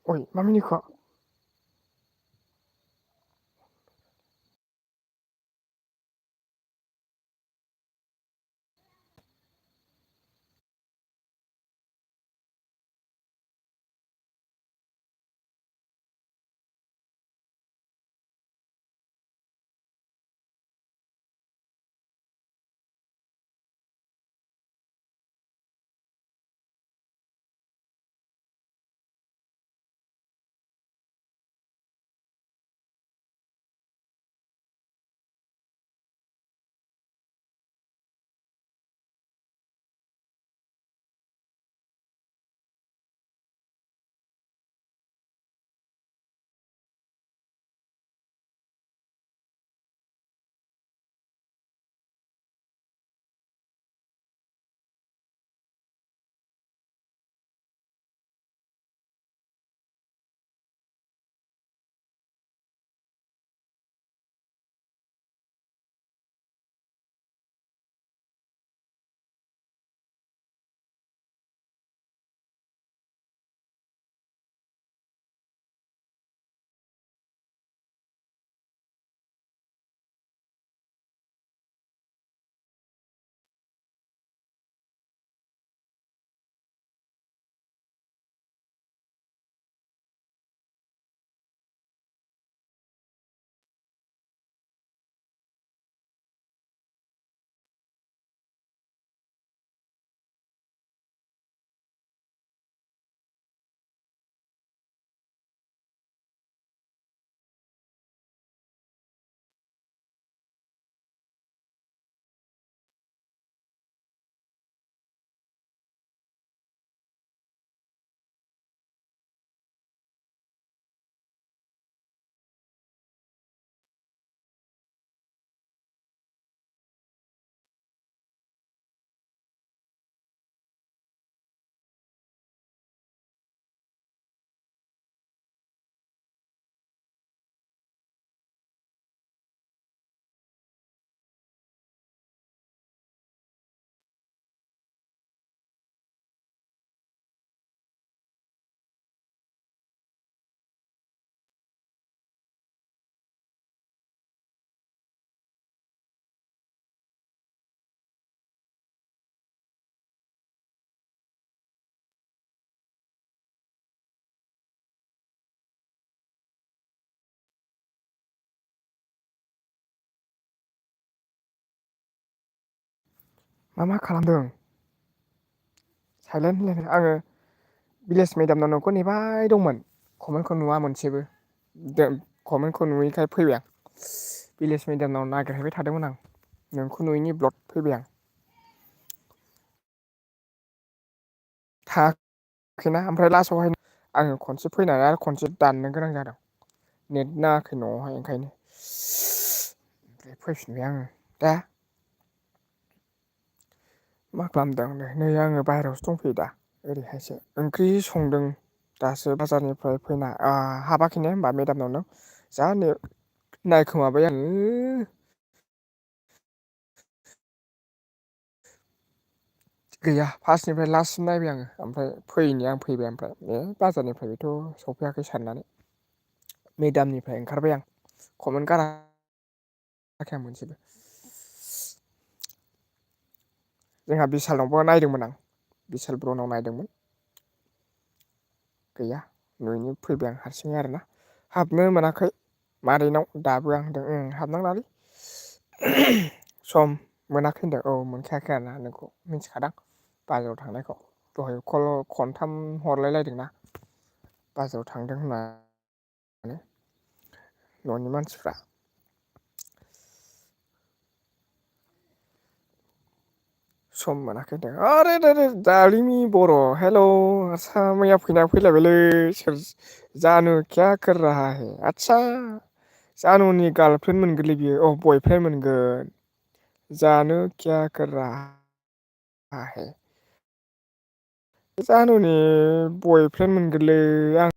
Oi, मा मिनिखो? मा खालामदों? साइलेन्ट होनलायनाय आङो भिलेज मेदामनाव नोंखौ नेबाय दंमोन। कमेन्टखौ नुवा मोनसेबो। कमेन्टखौ नुयैखाय फैबाय आं। भिलेज मेदामनाव नागिरहैबाय थादोंमोन आं। नोंखौ नुयैनि ब्लड फैबाय आं। थाङाखैना ओमफ्राय लास्टआवहाय आङो खनसे फैनानै आरो खनसे दाननो गोनां जादों। नेट नाङाखै न'आवहाय ओंखायनो। ओमफ्राय फैफिनबाय आङो दा। मा खालामदों नै आङो बाहेरायावसो दंफैयो दा ओरैहायसो ओंख्रि संदों दासो बाजारनिफ्राय फैना हाबाखैनो होनबा मेदामनाव नों जा नायखोमाबाय आङो। गैया फार्स्टनिफ्राय लास्टसिम नायबाय आङो ओमफ्राय फैयैनि आं फैबाय ओमफ्राय बाजारनिफ्रायथ' सफैयाखै साननानै मेदामनिफ्राय ओंखारबाय आं कमेन्ट गाराखै आं मोनसेबो। जोंहा बिशालनावबो नायदोंमोन आं बिशाल ब्रनाव नायदोंमोन। गैया न'नि फैबाय आं हारसिङै आरोना हाबनो मोनाखै मादैनाव दाबो आं होनदों हाबनांलालै सम मोनाखै होनदों औ मोनखायाखै आरोना नोंखौ मिथिखादां बाजाराव थांनायखौ दहाय खनथाम हरलायलायदोंना बाजाराव थांदों होननानै न'नि मानसिफ्रा। सम मोनाखै दे आरे दालिमि बर' हेल' आदसा मैया फैना फैलायबायलै सोर जानु क्या कर राहा है आदसा जानुनि गार्लफ्रेइन्ड मोनगोरलै बियो औ बयफ्रेन्ड मोनगोन जानु क्या कर रहा है। जानुनि बयफ्रेन्ड मोनगोनलै आं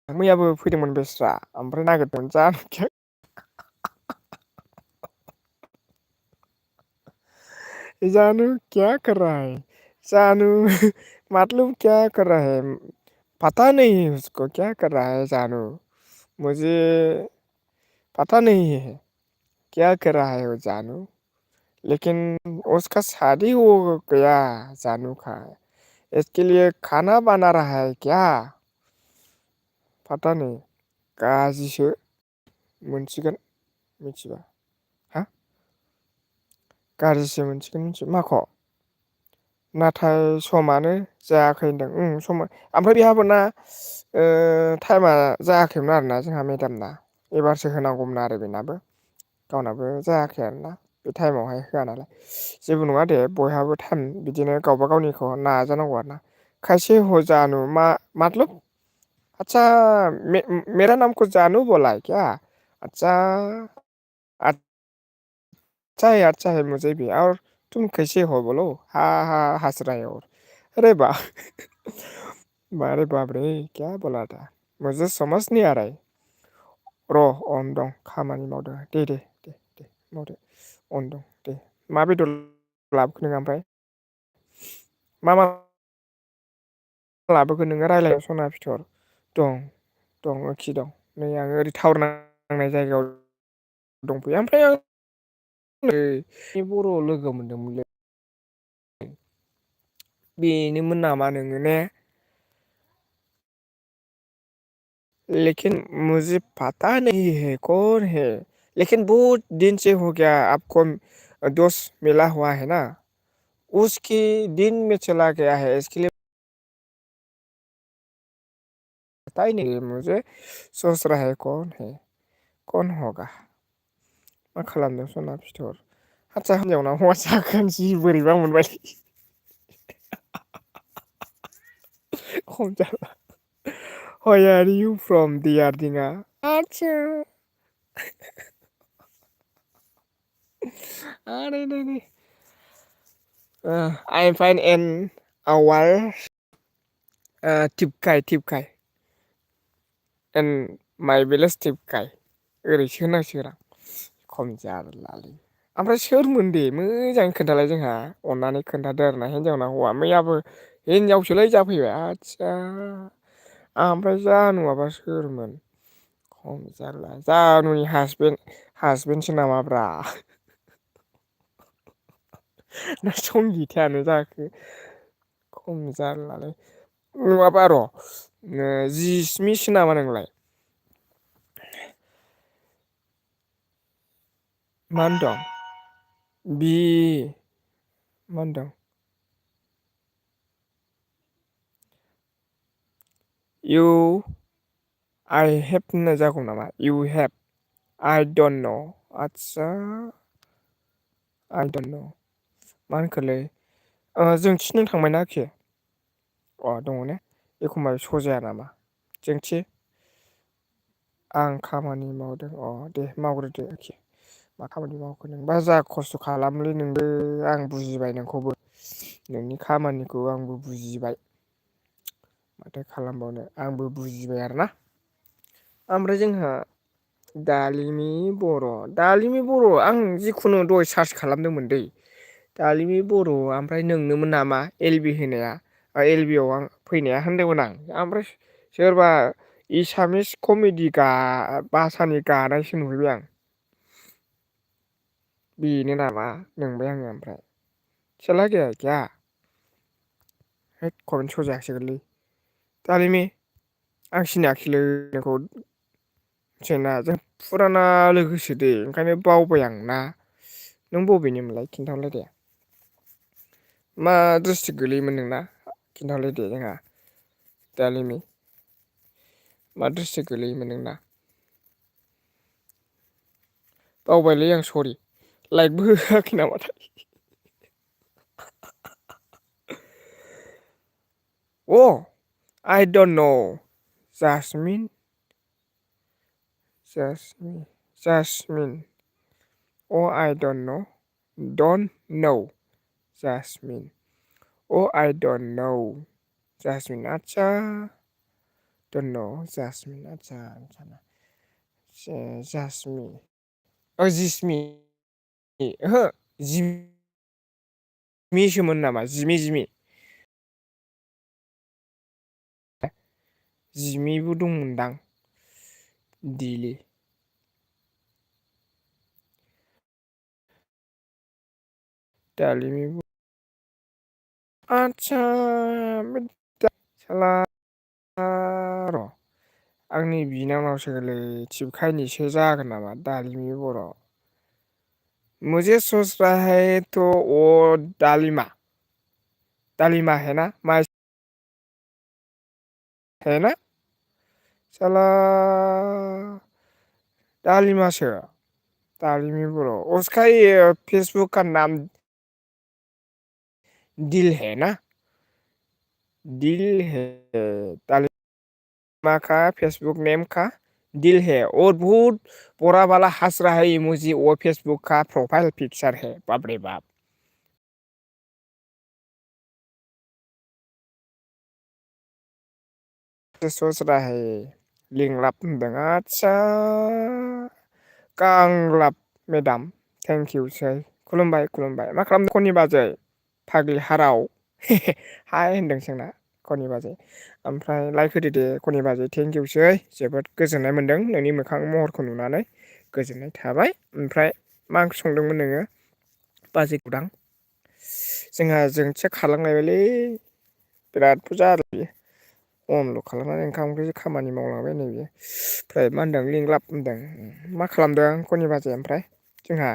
मैयाबो फैदोंमोन बेस्रा ओमफ्राय नागिरदों जानु जानु क्या कर रहा है जानु मतलब क्या कर रहा है पता नहीं है उसको क्या कर रहा है जानू। मुझे पता नहीं है क्या कर रहा है वो जानू। लेकिन उसका शादी हो गया जानू का। इसके लिए खाना बना रहा है क्या। पता नहीं गाजिसो मोनसिगोन मिथिबा। हा गाज्रिसो मोनसिगोन मिथिबा माखौ। नाथाय समानो जायाखै होनदों समा ओमफ्राय बेहाबोना टाइमा जायाखैमोन आरोना जोंहा मेदामना एबारसो होनांगौमोन आरो बेनाबो गावनाबो जायाखै आरोना बे टाइमावहाय होआ नालाय जेबो नङा दे बयहाबो टाइम बिदिनो गावबा गावनिखौ नाजानांगौ आरोना खायसे हो जानू मतलब अच्छा मेरा नाम को जानू बोला है क्या। अच्छा अच्छा है मुझे भी और तुम कैसे हो बोलो। हाँ हाँ हंस रहे हो। अरे वाह अरे बाप रे क्या बोला था मुझे समझ नहीं आ रहा है। र' अन दं खामानि मावदों दे मावदो अन दं दे मा बेदर लाबोखो नोङो ओमफ्राय मा लाबोखो नोङो रायज्लाय सना फिथर दं ओखि दं नै आङो ओरै टावार नांनाय जायगायाव दंफैयो ओमफ्राय आं नै बर' लोगो मोनदोंमोनलै बेनोमोन नामा नोङो ने। लेकिन मुझे पता नहीं है कौन है। लेकिन बहुत दिन से हो गया आपको दोस्त मिला हुआ है ना उसके दिन में चला गया है इसके लिए पता ही नहीं मुझे सोच रहा है कौन होगा। मा खालामदों सना फिथर हारसा हिनजावना हौवासा खोनसि बोरैबा मोनबाय खम जाला Why are you from दियारदिङा आदसा अरे रे I'm fine and our tipखाय and my village tipखाय ओरैसो होनांसिगोन आं खम जारलालै ओमफ्राय सोरमोन दे मोजाङै खोन्थालाय जोंहा अननानै खोन्थादो आरोना हिनजावना हौवा मैयाबो हिनजावसोलै जाफैबाय आदसा ओमफ्राय जानुआबा सोरमोन खम जारला जानुनि हासबेन्डसो नामाब्रा ना संगितायानो जाखो खम जारलालै नङाबा र' जिस्मिसो नामा नोंलाय मा होनदों बि मा होनदों इउ आइ हेभ होननाय जागौ नामा इउ हेभ आइ डन्ट न' आदसा आइ डन्ट न' मा होनखोलै जोंथि नों थांबायना आखि दङ ने एखमबा स जाया नामा जोंथि आं खामानि मावदों दे मावग्रोदो आरोखि मा खामानि मावखो नोंबा जा खस्थ' खालामोलै नोंबो आं बुजिबाय नोंखौबो नोंनि खामानिखौ आंबो बुजिबाय माथो खालामबावनो आंबो बुजिबाय आरोना ओमफ्राय जोंहा दालिमि बर' आं जिखुनु दहाय सार्च खालामदोंमोन दै दालिमि बर' ओमफ्राय नोंनोमोन नामा एल बि होनाया एल बि आव आं फैनाया होनदोंमोन आं ओमफ्राय सोरबा एसामिस कमेडि भाषानि गानायसो नुहैबाय आं बेनो नामा नंबाय आङो ओमफ्राय चला गया क्या हैद कमेन्ट स जायाखिसैगोनलै दालिमि आं सिनायाखिलै नोंखौ मिथिबायना जों फुराना लोगोसो दे ओंखायनो बावबाय आं ना नों बबेनिमोनलाय खिन्थाहरलाय दे मा डिस्ट्रिक्ट गोलैयोमोन नोंना खिन्थाहरलाय दे जोंहा दालिमि मा डिस्ट्रिक्ट गोलैयोमोन नोंना बावबायलै आं सरि लाइकबो होआखै नामाथाय आइ डन्ट न' जासमिन आइ डन्ट न' जासमिन आइ डन्ट न' जासमिन आदसा डन्ट न' जासमिन आदसा जिसमि ओहो जिमिसोमोन नामा जिमि जिमिबो दंमोनदां दिले दालिमि आदसा साला र' आंनि बिनानावसो गोलै थिबखायनिसो जागोन नामा दालिमि बर'। मुझे सोच रहा है तो वो दालिमा है ना है ना साला दालिमासो दालिमि बर' उसका ये फेसबुक का नाम दिल है ना दिल है दालिमा का फेसबुक नेम का दिल है और बहुत बड़ा वाला हंस रहा है इमोजी वो फेसबुक का प्रोफाइल पिक्चर है बाप रे बाप सोच रहा है लिंलाब होनदों आदसा गांलाब मेदाम थेंक इउ सै खुलुमबाय मा खालामदों खननि बाजै फाग्लि हाराव हाय होनदों सोंना खननि बाजै ओमफ्राय लाइक होदो दे खननि बाजै थेंक इउसै जोबोद गोजोननाय मोन्दों नोंनि मोखां महरखौ नुनानै गोजोननाय थाबाय ओमफ्राय मा ओंख्रि संदोंमोन नोङो बाजै गुदां जों चेक खालामनायबायलै बिराद बुरजा आरो बियो अनल' खालामनानै ओंखाम ओंख्रि खामानि मावलांबाय नै बियो ओमफ्राय मा होनदों लिंलाब होनदों मा खालामदों खननि बाजै ओमफ्राय जोंहा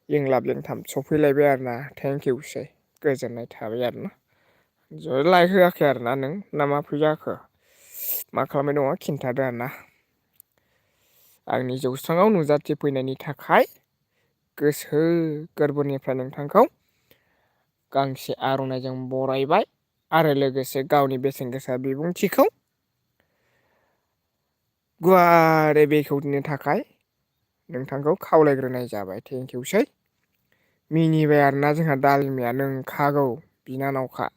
लिंलाब लिंथाम सफैलायबाय आरोना थेंक इउसै गोजोननाय थाबाय आरोना लाइक होआखै आरोना नों ना मा जाखो मा खालामबाय दङ खिन्थादो आरोना आंनि जौस्राङाव नुजाथिफैनायनि थाखाय गोसो गोरबोनिफ्राय नोंथांखौ गांसे आर'नाइजों बरायबाय आरो लोगोसे गावनि बेसेन गोसा बिबुंथिखौ गुवारै बेखेवनो थाखाय नोंथांखौ खावलायग्रोनाय जाबाय थेंक इउसै मिनिबाय आरोना जोंहा दालिमिया नोंखागौ बिनानावखा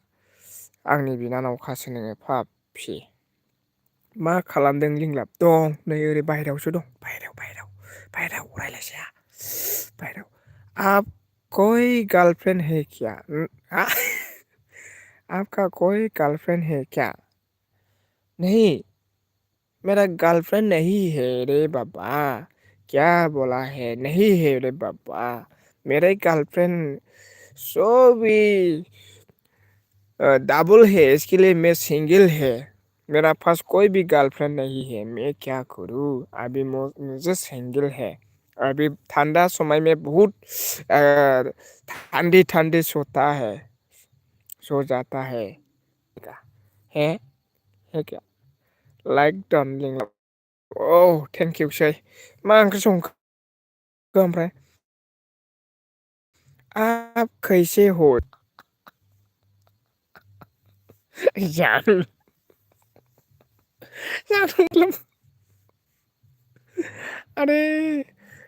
आंनि बिनानावखासो नोङो फाब फि मा खालामदों लिंलाब दं नै ओरै बाहेरायावसो दं बाहेरायाव रायलायजाया बाहेरायाव आप कोई गार्लफ्रेंड है क्या आपका कोई गार्लफ्रेंड है क्या नहीं मेरा गर्लफ्रेंड नहीं है रे बाबा क्या बोला है नहीं है रे बाबा मेरे गर्लफ्रेंड सो भी डबल है इसके लिए मैं सिंगल है मेरा पास कोई भी गर्लफ्रेंड नहीं है मैं क्या करूँ अभी मुझे सिंगल है अभी ठंडा समय में बहुत ठंडी ठंडी सोता है सो जाता है क्या है क्या लाइक डन लिंक औ थेंक इउसै मा ओंख्रि संखो ओमफ्राय आप कैसे हो जानो मतलब अरे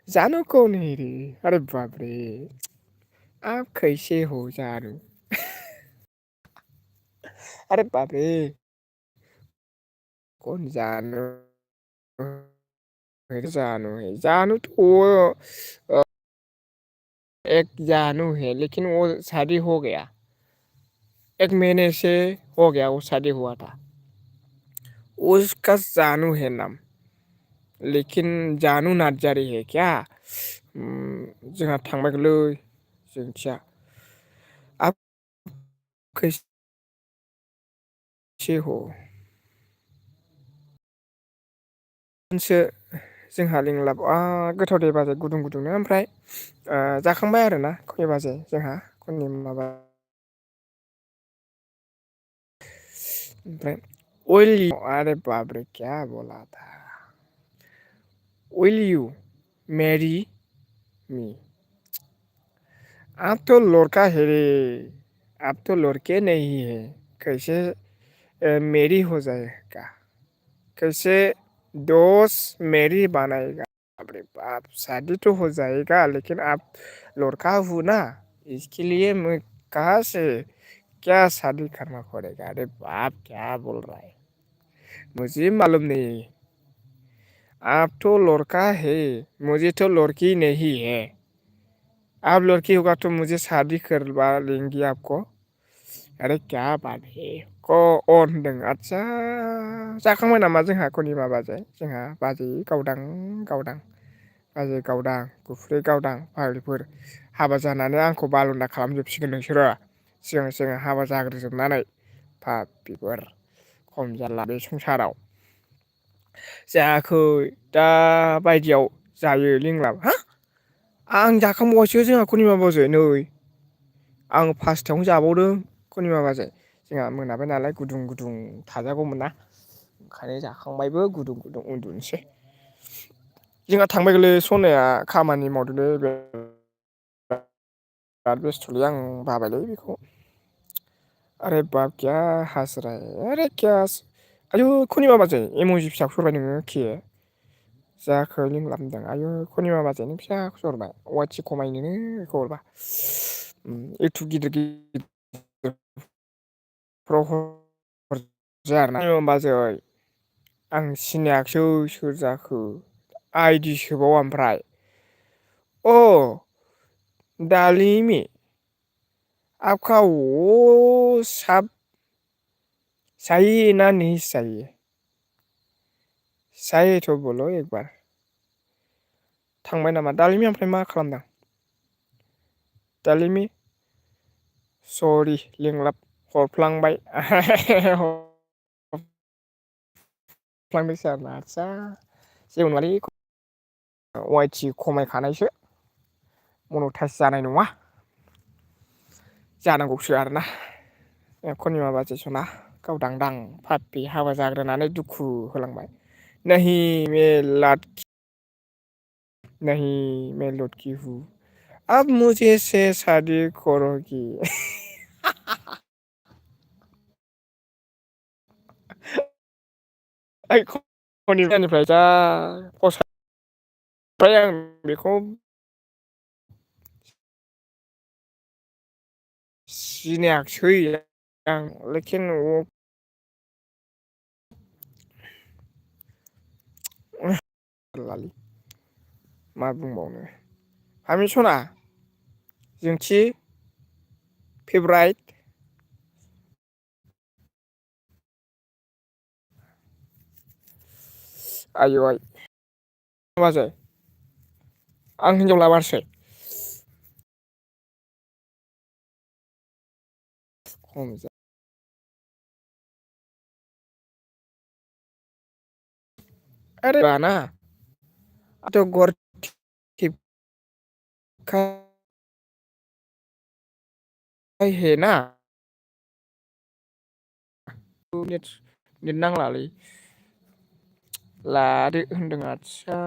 जानो कौन है रे अरे बाप रे आप कैसे हो जानू अरे बाप रे कौन जानू जानू तो वो एक जानू है लेकिन वो शादी हो गया 1 महीने से हो गया वो शादी हुआ था उसका जानू है नाम लेकिन जानू नार्जारी है क्या जोंहा थांबाय गोलै जोंथिया आप कैसे हो सो जोंहा लिंलाब गोथाव दे बाजै गुदुं गुदुंनो ओमफ्राय जाखांबाय आरोना खय बाजै जोंहा खननि माबा ओमफ्राय अइल अरे बाप रे क्या बोला था विल यू मैरी मी आप तो लड़का है रे आप तो लड़के नहीं है कैसे मेरी हो जाएगा कैसे दोस्त मेरी बनाएगा बाप रे बाप शादी तो हो जाएगा लेकिन आप लड़का हो ना इसके लिए मैं कहाँ से क्या शादी करना पड़ेगा अरे बाप क्या बोल रहा है मुझे मालूम नहीं आप तो लड़का है मुझे तो लड़की नहीं है आप लड़की होगा तो मुझे शादी करवा लेंगी आपको अरे क्या बात है अन होनदों आदसा जाखांबाय नामा जोंहा खनिमा बाजै जोंहा बाजै गावदां गावदां बाजै गावदां गुफ्रै गावदां फाग्लिफोर हाबा जानानै आंखौ बालन्दा खालामजोबसिगोन नोंसोरो सिगां सिगां हाबा जाग्रोजोबनानै पापिफोर खम जारला बे संसाराव जायाखै दा बायदियाव जायो लिंलाब हा आं जाखांबावबायसो जोंहा खनिमा बाजै नै आं फासथायावनो जाबावदों खनिमा बाजै जोंहा मोनाबाय नालाय गुदुं गुदुं थाजागौमोन ना ओंखायनो जाखांबायबो गुदुं गुदुं उन्दुनोसै जोंहा थांबायगोलै सनाया खामानि मावदोलै बे बिराद बेस्थ'लै आं बाबायलै बेखौ आरे बाप किया हास राहा है आरे क्या आयु खनिमा बाजै इम'जि फिसाखौसो हरबाय नोङो के जाखो लिंलाब होनदों आयु खनिमा बाजै नों फिसाखौसो हरबाय वाटि खमायनोनो बेखौ हरबा इउटुब गिदिर गिदिरफ्राव हरजाया आरोना खनिमा बाजै आं सिनायाखिसै सोर जाखो आइदि सोबाव ओमफ्राय अ दालिमि आपका वो सब सही ना नहीं सही सही तो बोलो एक बार थांबाय नामा दालिमि ओमफ्राय मा खालामदों दालिमि सरि लिंलाब हरफ्लांबाय हरफ्लांदोंसो आरोना आदसा जेबो नङालै वाइटि खमायखानायसो मन'टाइस जानाय नङा जानांगौसो आरोना खनिमा बाजै सना गावदांदां पापि हाबा जाग्रोनानै दुखु होलांबाय नहीं मे लात नहीं मैं लौटकी हूँ अब मुझे से शादी करोगी खनिफ्राय जा फसाय आं बेखौ सिनायाखिसै आं लेकिन मा बुंबावनो फामि सना जोंथि फेभराइट आय' आय बाजै आं हिनजाव लामारसै खम अरे बाना तो गर है ना नेट नांलालै लादो होनदों आदसा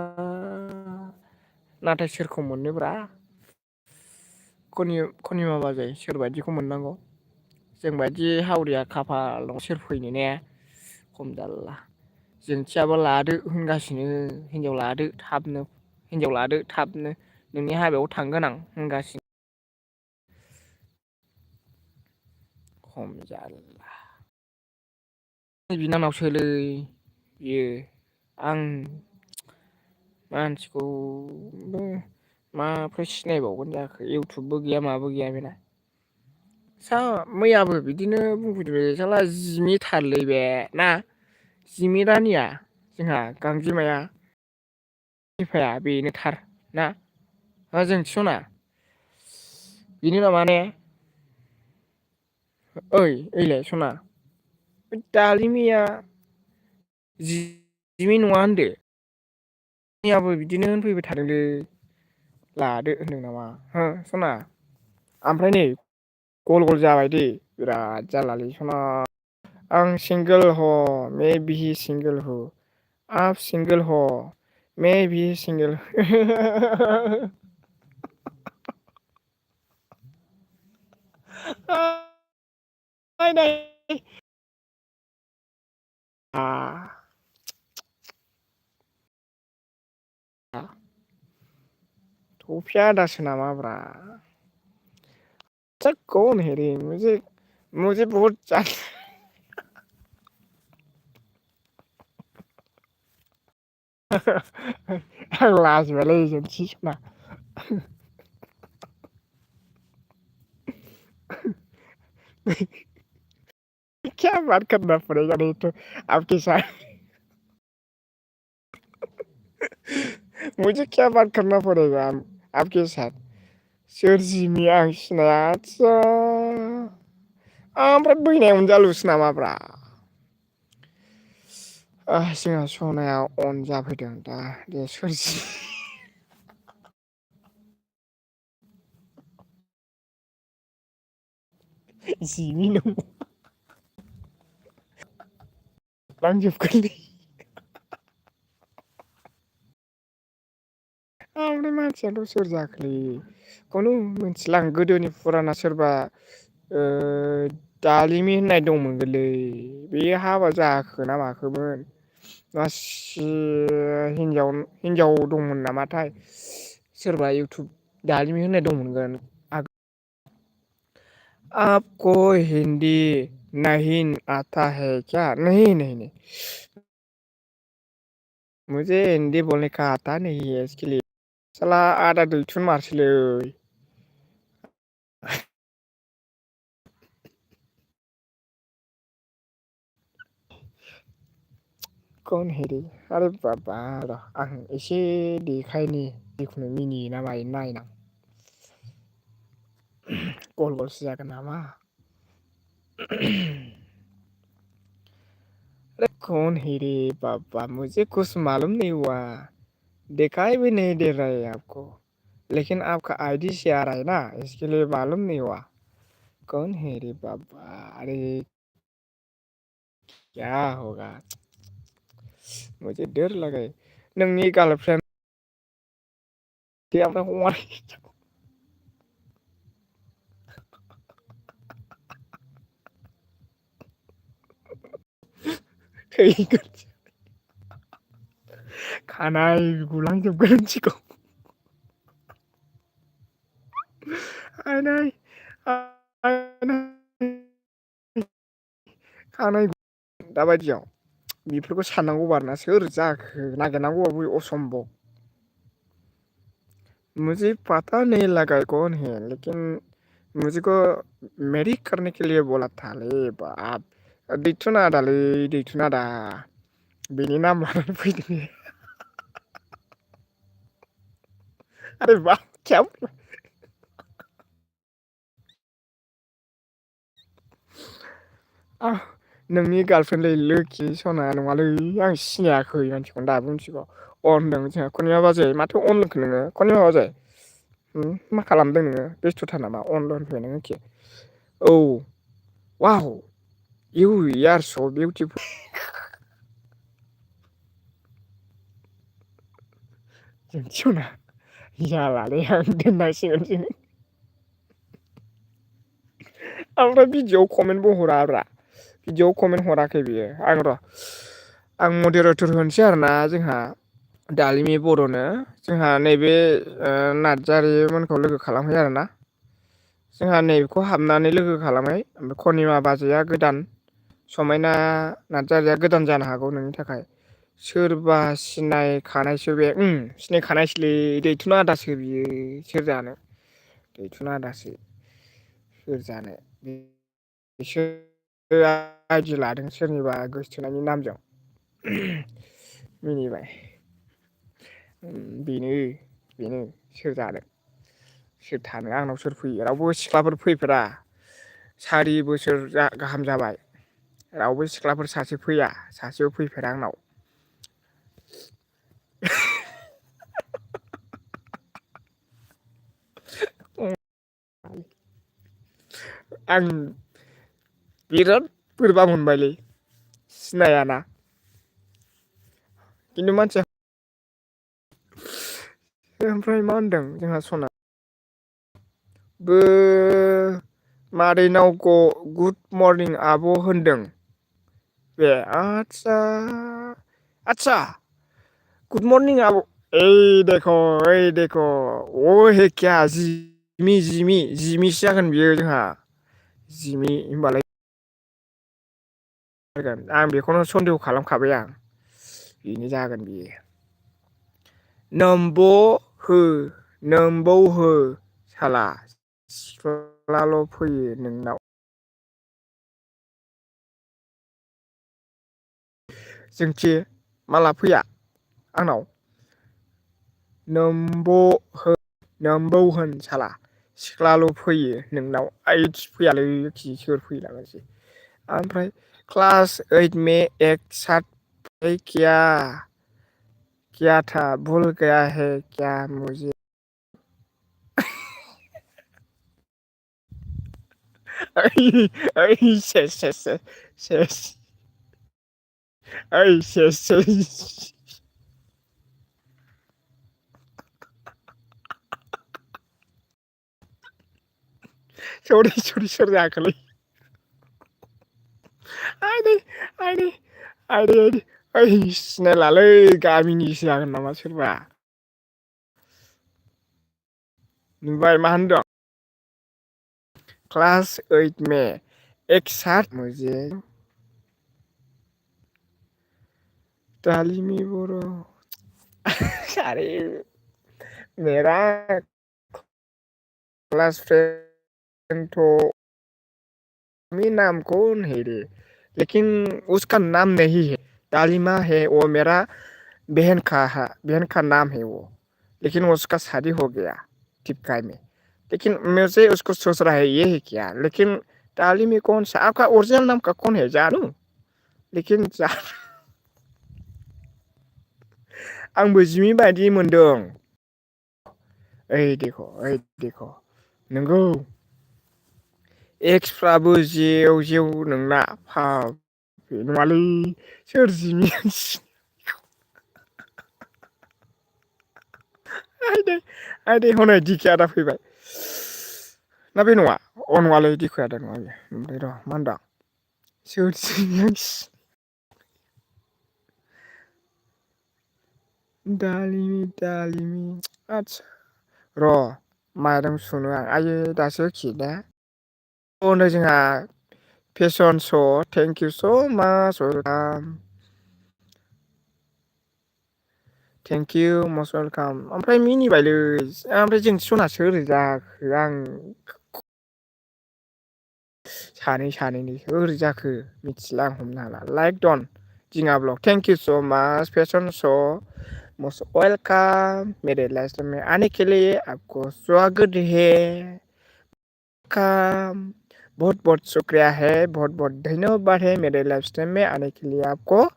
नाथाय सोरखौ मोननोब्रा खनिमा बाजै सोरबायदिखौ मोननांगौ जोंबायदि हावरिया खाफाल दं सोर फैनो ने खम जारला जोंथियाबो लादो होनगासिनो हिनजाव लादो थाबनो हिनजाव लादो थाबनो नोंनि हाबायाव थांगोन आं होनगासिनो खम जारला बिनानावसोलै बियो आं मानसिखौबो माफ्राय सिनायबावगोन जाखो इउटुबबो गैया माबो गैया बेना मैयाबो बिदिनो बुंफैदों साला जिमिथारलै बे ना जिमि रानिया जोंहा गांजेमाया बिफाया बेनो थार ना जोंथि सना बिनो नामा ने ओइ ओइलाय सना दालिमिया जिमि नङा होनदो मैयाबो बिदिनो होनफैबाय थादोंलै लादो होनदों नामा हो सना ओमफ्राय नै गल गल जाबाय दै बिराद जारलालै सना आं सिंगोल ह मे बि सिंगोल ह आप सिंगोल ह मे बि सिंगोल थफिया दासो नामाब्रा कौन है रे मुझे मुझे बहुत आं लाजिबायलै जोंथि सना क्या बात करना पड़ेगा नहीं तो आपके साथ मुझे क्या बात करना पड़ेगा आपके साथ सोर जिमि आं सिनाया आदसा ओमफ्राय बैनायावनो जालुसो नामाब्रा जोंहा सनाया अन जाफैदों दा दे सोर जिमि नंलांजोबगोनलै ओमफ्राय मानसियाथ' सोर जाखोलै खौनो मिथिला आं गोदोनि फुराना सोरबा दालिमि होननाय दंमोन गोरलै बे हाबा जाखो ना माखोमोन मासि हिनजाव दंमोन नामाथाय सोरबा इउटुब दालिमि होननाय दंमोन आपको हिंदी नहीं आता है क्या नहीं नहीं नहीं मुझे हिंदी बोलने का आता नहीं है इसके लिए साला आदा दैथुन मारसैलै कौन है रे अरे बाबा र' आं एसे देखायनि जिखुनु मिनियो ना मायो नायनां गल गलसो जागोन नामा अरे कौन है रे बाबा मुझे कुछ मालूम नहीं हुआ दिखाई भी नहीं दे रहा है आपको लेकिन आपका आईडी से आ रहा है ना इसके लिए मालूम नहीं हुआ कौन है रे बाबा अरे क्या होगा मुझे डर लगा है नोंनि गार्लफ्रेन्ड ओमफ्राय हमारे थैगोन खानाय गुलांजोबगोन मिथिगौ आयनाय आयनाय खानाय दाबायदियाव बेफोरखौ साननांगौ बारना सोर जाखो नागिरनांगौबाबो असम्भब मुझे पता नहीं लगा कौन है लेकिन मुझको मेरी करने के लिए बोला था ले बाप दैथुन आदालै दैथुन आदा बेनि नाम लानानै फैदों अरे बाप क्या नोंनि गार्लफ्रेन्डलै लोखि सना नङालै आं सिनायाखै मानसिखौनो दाबो मिथिगौ अन होनदों जोंहा कनिमा बाजै माथो अन लोंखो नोङो कनिमा बाजै मा खालामदों नोङो बेस्थ'थार नामा अन होनफैबाय नोङो एखे औ वाव इउ आर स' बिउटिफुल जोंथि सना जालालै आं दोननांसिगोन जोङो ओमफ्राय भिडिअ'आव कमेन्टबो हराब्रा भिडिअ'आव कमेन्ट हराखै बियो आं मडेरेटर होनोसै आरोना जोंहा दालिमि बर'नो जोंहा नैबे नार्जारिमोनखौ लोगो खालामहैयो आरोना जोंहा नैबेखौ हाबनानै लोगो खालामहै ओमफ्राय कनिमा बाजैया गोदान समायना नार्जारिया गोदान जानो हागौ नोंनि थाखाय सोरबा सिनायखानायसो बे सिनायखानायसोलै दैथुन आदासो बियो सोर जानो दैथुन आदासो सोर जानो बिसोर आइडि लादों सोरनिबा गोसोथोनायनि नामजों मिनिबाय बेनो सोर जानो सोर थानो आंनाव सोर फैयो रावबो सिख्लाफोर फैफेरा 4 बोसोर गाहाम जाबाय रावबो सिख्लाफोर सासे फैया सासेबो फैफेरा आंनाव आं बिराद बोरैबा मोनबायलै सिनायाना खिन्थु मानसिया ओमफ्राय मा होनदों जोंहा सना बो मादैनाव गुड मर्निं आब' होनदों बे आच्छा गुड मर्निं आब' ओइ देखो ओ हे क्या जिमिसो जागोन बियो जोंहा जिमि होनबालाय आं बेखौनो सन्देह खालामखाबाय आं बेनो जागोन बियो नोमबौ हो साला सिख्लाल' फैयो नोंनाव जोंथि माला फैया आंनाव नोम्बौ होन साला सिख्लाल' फैयो नोंनाव ओइदस फैयालै सोर फैलागासै ओमफ्राय क्लास 8 में एक साथ क्या था भूल गया है क्या मुझे ओइ सेस ओइ सेस सरि सोर जाखोलै आइदै आइदै आइदै ओइ सिनायलालै गामिनिसो जागोन नामा सोरबा नुबाय मा होनदों क्लास 8 में एक साथ मुझे तालिमी बर' अरे मेरा क्लास फ्रेंड तो मी नाम कौन है रे लेकिन उसका नाम नहीं है तालिमा है वो मेरा बहन का नाम है वो लेकिन उसका शादी हो गया टिपकाई में लेकिन मुझे उसको सोच रहा है ये है क्या लेकिन तालिमी कौन सा आपका ओरिजिनल नाम का कौन है जानू लेकिन आंबो जिमि बायदि मोनदों ओइ देख' नोंगौ एक्सफ्राबो जेव नोंना नङालै सोर जिमि आइदै हनै दिखि आदा फैबाय ना बे नङा नङालै दिखु आदा नङा बेयो ओमफ्राय र' मा होनदों सोर जिमि दालिमि आदसा र' माइरं सुनो आं आयै दासो खिदों नै जोंहा फेसन श' थेंक इउ स' माच welcome thank you must welcome ओमफ्राय मिनिबायलै ओमफ्राय जोंथि सना सोर जाखो आं सानैनि सोर जाखो मिथिला आं हमनो हाला लाइक डन दिङा ब्लक थेंक इउ स' माच फेसन श' मस्ट वेलकाम मेरे लाइफ में आने के लिए आपको स्वागत है काम बहुत बहुत शुक्रिया है बहुत धन्यवाद है मेरे लाइफ स्टाइल में आने के लिए आपको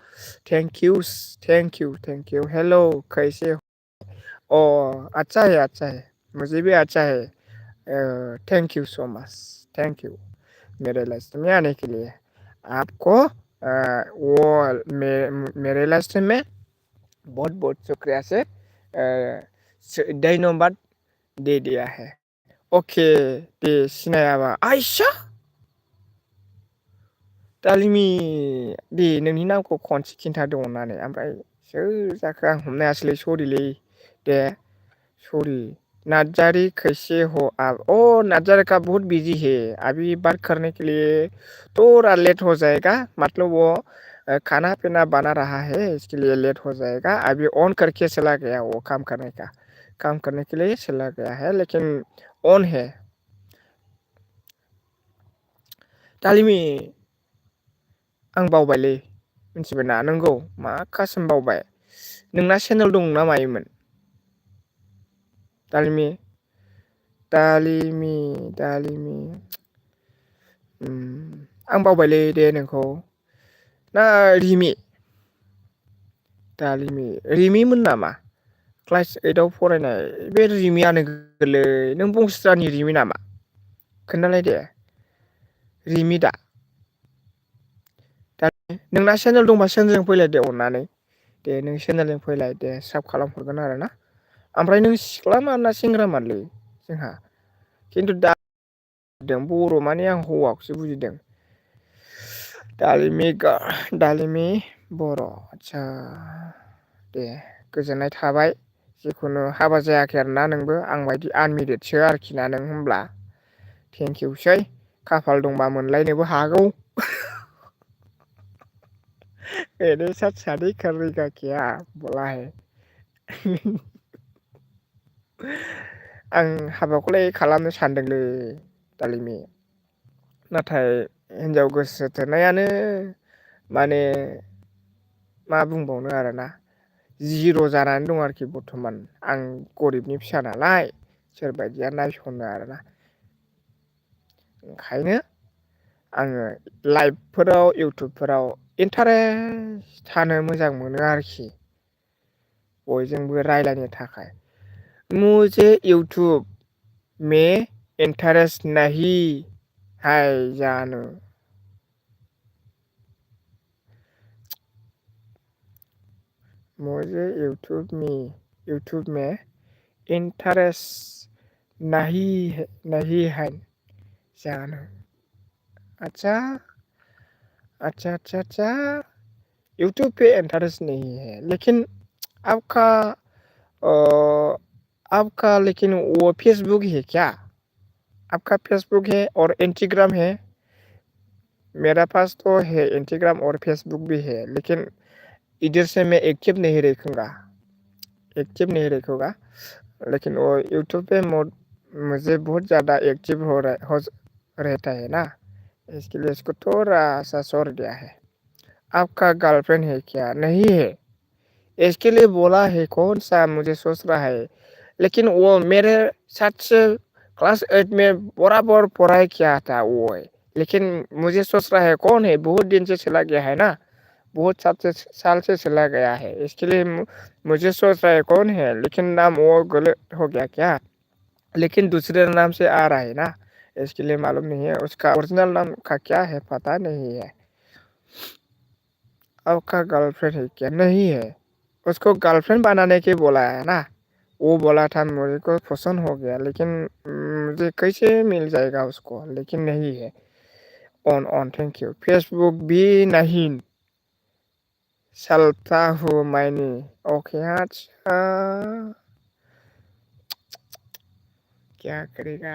थैंक यू हेलो कैसे हो अच्छा है मुझे भी अच्छा है thank you so much thank you मेरे लाइफ में आने के लिए आपको मेरे लाइफ में बहुत शुक्रिया से धन्यवाद दे दिया है अके दे सिनायाबा आइसा दालिमि दे नोंनि नामखौ खनसे खिन्थादों अननानै ओमफ्राय सोर जाखो आं हमनो हायासैलै सरिलै दे सरि नार्जारी कैसे हो आप ओ नार्जारी का बहुत बिजी है अभी बात करने के लिए थोड़ा लेट हो जाएगा मतलब वो खाना पीना बना रहा है इसके लिए लेट हो जाएगा अभी ऑन करके चला गया वो काम करने के लिए चला गया है लेकिन ऑन है दालिमि आं बावबायलै मिथिबायना नंगौ मा कासोम बावबाय नोंना चेनेल दं ना मायोमोन दालिमि आं बावबायलै दे नोंखौ ना रिमिमोन नामा क्लास 8आव फरायनाय बे रिमियानो गोरलै नों बंसितानि रिमि नामा खोन्थालाय दे रिमि दा नोंना चेनेल दंबा चेनेलजों फैलाय दे अननानै दे नों चेनेलजों फैलाय दे साब खालामहरगोन आरो ना ओमफ्राय नों सिख्ला मानना सेंग्रा मानलै जोंहा खिन्थु दा बर' माने आं हौवाखौसो बुजिदों दालिमि बर' आदसा दे गोजोननाय थाबाय जिखुनु हाबा जायाखै आरोना नोंबो आं बायदि आनमेरिदसो आरोखि ना नों होमब्ला थेंकिउसै खाफाल दंबा मोनलायनोबो हागौ मेरे साथ शादी करेगा क्या बोला है आं हाबाखौलाय खालामनो सानदोंलै दालिमि नाथाय हिनजाव गोसो थोनायानो माने मा बुंबावनो आरोना जिर' जानानै दं आरोखि बर्थमान आं गरिबनि फिसा नालाय सोरबायदिया नायस'नो आरोना ओंखायनो आङो लाइभफोराव इउटुबफोराव इन्टारेस्ट थानो मोजां मोनो आरोखि बयजोंबो रायलायनो थाखाय मुझे यूट्यूब में इंटरेस्ट नहीं है जानू मुझे यूट्यूब में इंटरेस्ट नहीं है जानू अच्छा अच्छा अच्छा अच्छा यूट्यूब पे इंटरेस्ट नहीं है लेकिन आपका आपका लेकिन वो फेसबुक है क्या आपका फेसबुक है और इंस्टाग्राम है मेरा पास तो है इंस्टाग्राम और फेसबुक भी है लेकिन इधर से मैं एक्टिव नहीं रखूँगा लेकिन वो यूट्यूब पे मुझे बहुत ज़्यादा एक्टिव रहता है ना इसके लिए इसको थोड़ा सा छोड़ दिया है आपका गर्लफ्रेंड है क्या नहीं है इसके लिए बोला है कौन सा मुझे सोच रहा है लेकिन वो मेरे साथ से क्लास 8 में बराबर पढ़ाई किया था वो है लेकिन मुझे सोच रहा है कौन है बहुत दिन से चला गया है ना बहुत साल से चला गया है इसके लिए मुझे सोच रहा है कौन है लेकिन नाम वो गलत हो गया क्या लेकिन दूसरे नाम से आ रहा है ना इसके लिए मालूम नहीं है उसका ओरिजिनल नाम का क्या है पता नहीं है आपका गर्लफ्रेंड है क्या नहीं है उसको गर्लफ्रेंड बनाने के बोला है ना वो बोला था मुझे को पसंद हो गया लेकिन मुझे कैसे मिल जाएगा उसको लेकिन नहीं है ऑन थैंक यू फेसबुक भी नहीं चलता हूँ मैंने ओके अच्छा क्या करेगा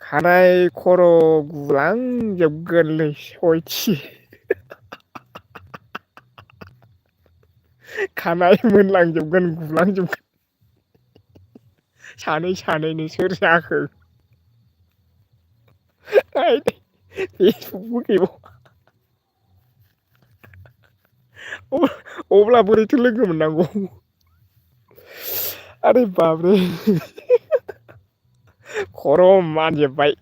खानाय खर' गुलांजोबगोनलै सयथि खानाय मोनलांजोबगोन गुलांजोबगोन सानैनो सोर जाखो फेसबुकबो गैबावा अब्ला बोरैथो लोगो मोननांगौ अरे बाबरे खर' मानजोब्बाय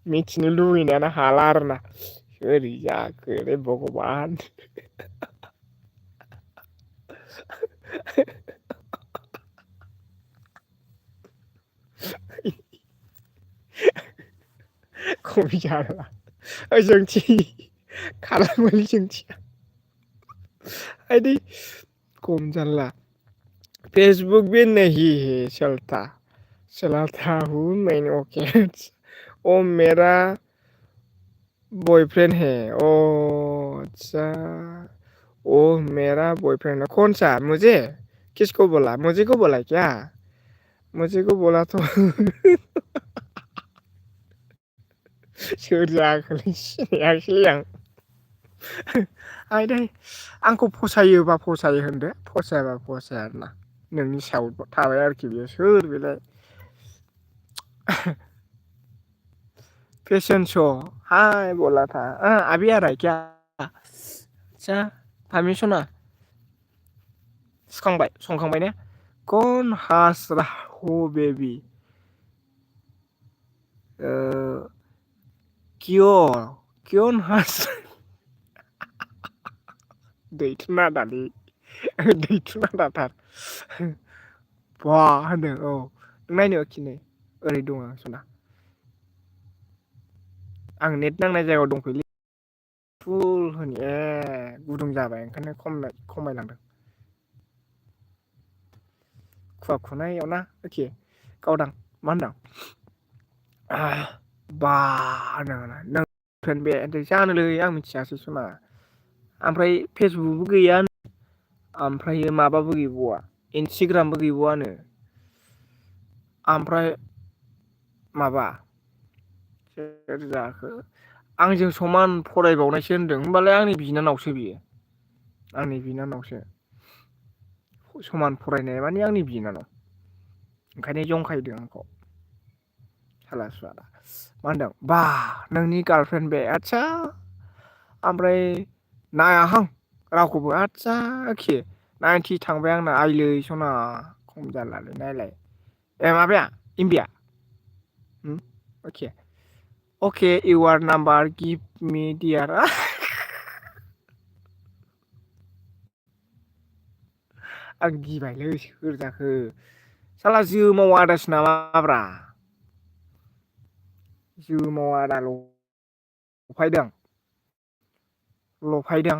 मिथिनो लुबैनायानो हाला आरोना सोरै जाखोलै भगबान खम जाला जोंथि खालामोलै जोंथिया अरे कम जाला फेसबुक भी नहीं है चलाता हूँ मैंने ओके ओ मेरा बॉयफ्रेंड है ओ अच्छा ओ मेरा बॉयफ्रेंड है कौन सा मुझे किसको बोला मुझे को बोला क्या मुझे को बोला तो सोर जाखोलै सिनायासै आं आयदै आंखौ फसायोबा फसायो होनदो फसायाबा फसाया आरोना नोंनि सायाव थाबाय आरोखि बेयो सोर बेलाय फैशन शो हाय बोला था अभी आ रहा है क्या अच्छा फामी सना संखांबाय ने कौन हंस रहा हो बेबी क्यों हंस दैथुना दालै दैथुना दाथार बा होनो औ नों नायनो खिनो ओरै दं आं सना आं नेट नांनाय जायगायाव दंफैयोलै फुल होन गुदुं जाबाय ओंखायनो खमायलांदों खुवा खुनायाव ना एखे गावदां मा होनदां बा नों बे जानोलै आं मिथियासै सना ओमफ्राय फेसबुकबो गैया ओमफ्रायो माबाबो गैबावा इन्सटाग्रामबो गैबावानो ओमफ्राय माबा सोर जाखो आंजों समान फरायबावनायसो होनदों होमबालाय आंनि बिनानावसो बियो आंनि बिनानावसो समान फरायनाय माने आंनि बिनानाव ओंखायनो जंखायदों आंखौ साला सुवादा मा होनदों बा नोंनि गार्लफ्रेन्ड बे आदसा ओमफ्राय नायाहां रावखौबो आदसा एखे 90 थांबाय आंना आइलै सना खम जालालै नायलाय माबाया इमबिया अके अके इउर नाम्बार गिभ मि डियार आं गिबायलै सोर जाखो साला जोमाव आदासो नामाब्रा जोमाव आदा लफायदों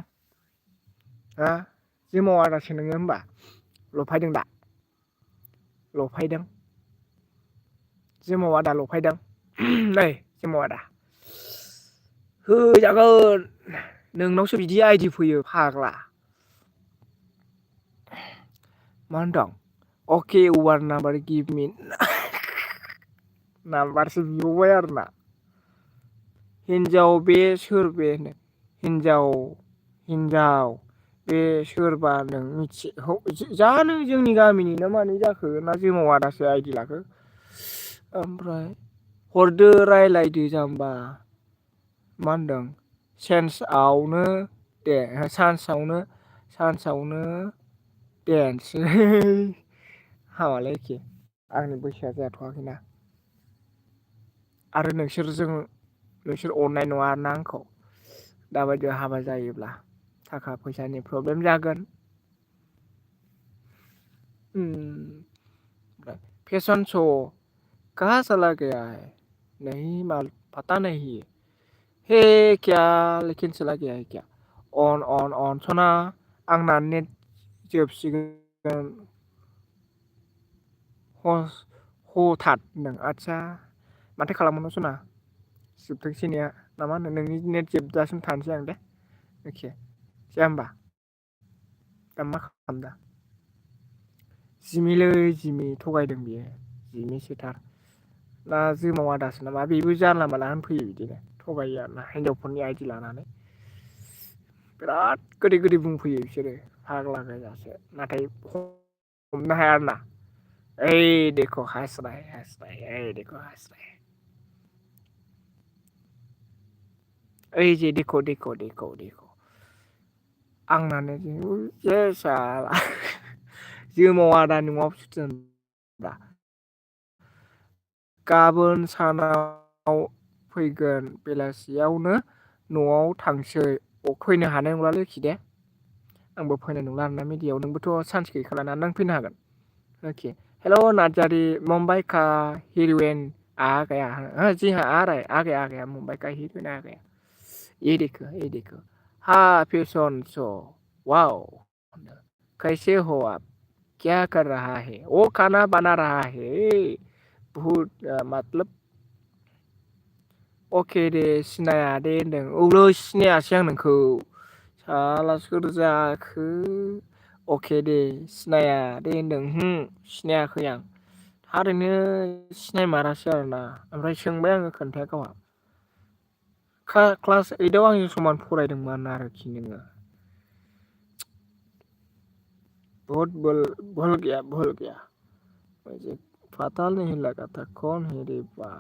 हा जोमाव आदासो नोङो होमबा लफायदों दा लफायदों जोमाव आदा लफायदों नै जोमाव आदा होजागोन नोंनावसो बिदि आइडि फैयो फाग्ला मा होनदों अके इउर नाम्बार गिभ मि नाम्बारसो बिबावबाय आरोना हिनजाव बे सोर बे हिनजाव बे सोरबा नों मिथि जानो जोंनि गामिनि ना मानि जाखो ना जोमाव आदासो आइडि लाखो ओमफ्राय हरदो रायलायदो जाम्बा मा होनदों सान्सआवनो देनसै हामालै एखे आंनि बैसोआ जाथ'वाखैना आरो नोंसोर अननाय नङा ना आंखौ दाबायदियाव हाबा जायोब्ला थाखा फैसानि प्रब्लेम जागोन फेशन शो कहाँ चला गया है नहीं पता नहीं हे क्या लेकिन चला गया है क्या अन सना आंना नेट जोबसिगोन हथात नों आदसा माथो खालामनो सना जोबथोंसै नेया ना मा होनो नोंनि नेट जोबजासिम थानोसै आं दे एखे जाया होमबा दा मा खालामदा जिमिलै जिमि थगायदों बियो जिमिसोथार ना जोमाव आदासो नामा बेबो जानला मानला होनफैयो बिदिनो थगायो आरोना हिनजावफोरनि आइदि लानानै बिराद गोदै गोदै बुंफैयो बिसोरो फाग्ला गोजासो नाथाय हमनो हाया आरोना ओइ देखो हंस रहा है ओइ देखो हंस रहा है ओइ जे देखो आंनानो जे साला जोमाव आदानि न'आव सोरथो गाबोन सानाव फैगोन बेलासियावनो न'आव थांसै फैनो हानाय नंलालै खिदे आंबो फैनाय नंला आरोना मिडियायाव नोंबोथ' चान्स गैखालाना नों फैनो हागोन अके हेल' नार्जारि मुंबई का हीरोइन आ गया जी हाँ आ गया मुंबई का हीरोइन आ गया ये देखो हाँ फैशन शो वाओ कैसे हो आप क्या कर रहा है वो खाना बना रहा है बहुत मतलब अके दे सिनाया दे होनदों औलै सिनायासै आं नोंखौ साला सोर जाखो अके दे सिनाया दे होनदों सिनायाखै आं थारैनो सिनायमारासै आरोना ओमफ्राय सोंबाय आङो खोन्थाया गावहा क्लास 8आव आंजों समान फरायदोंमोन आरोखि नोङो बहुत भूल गया मुझे पता नहीं लगा था कौन है रे बा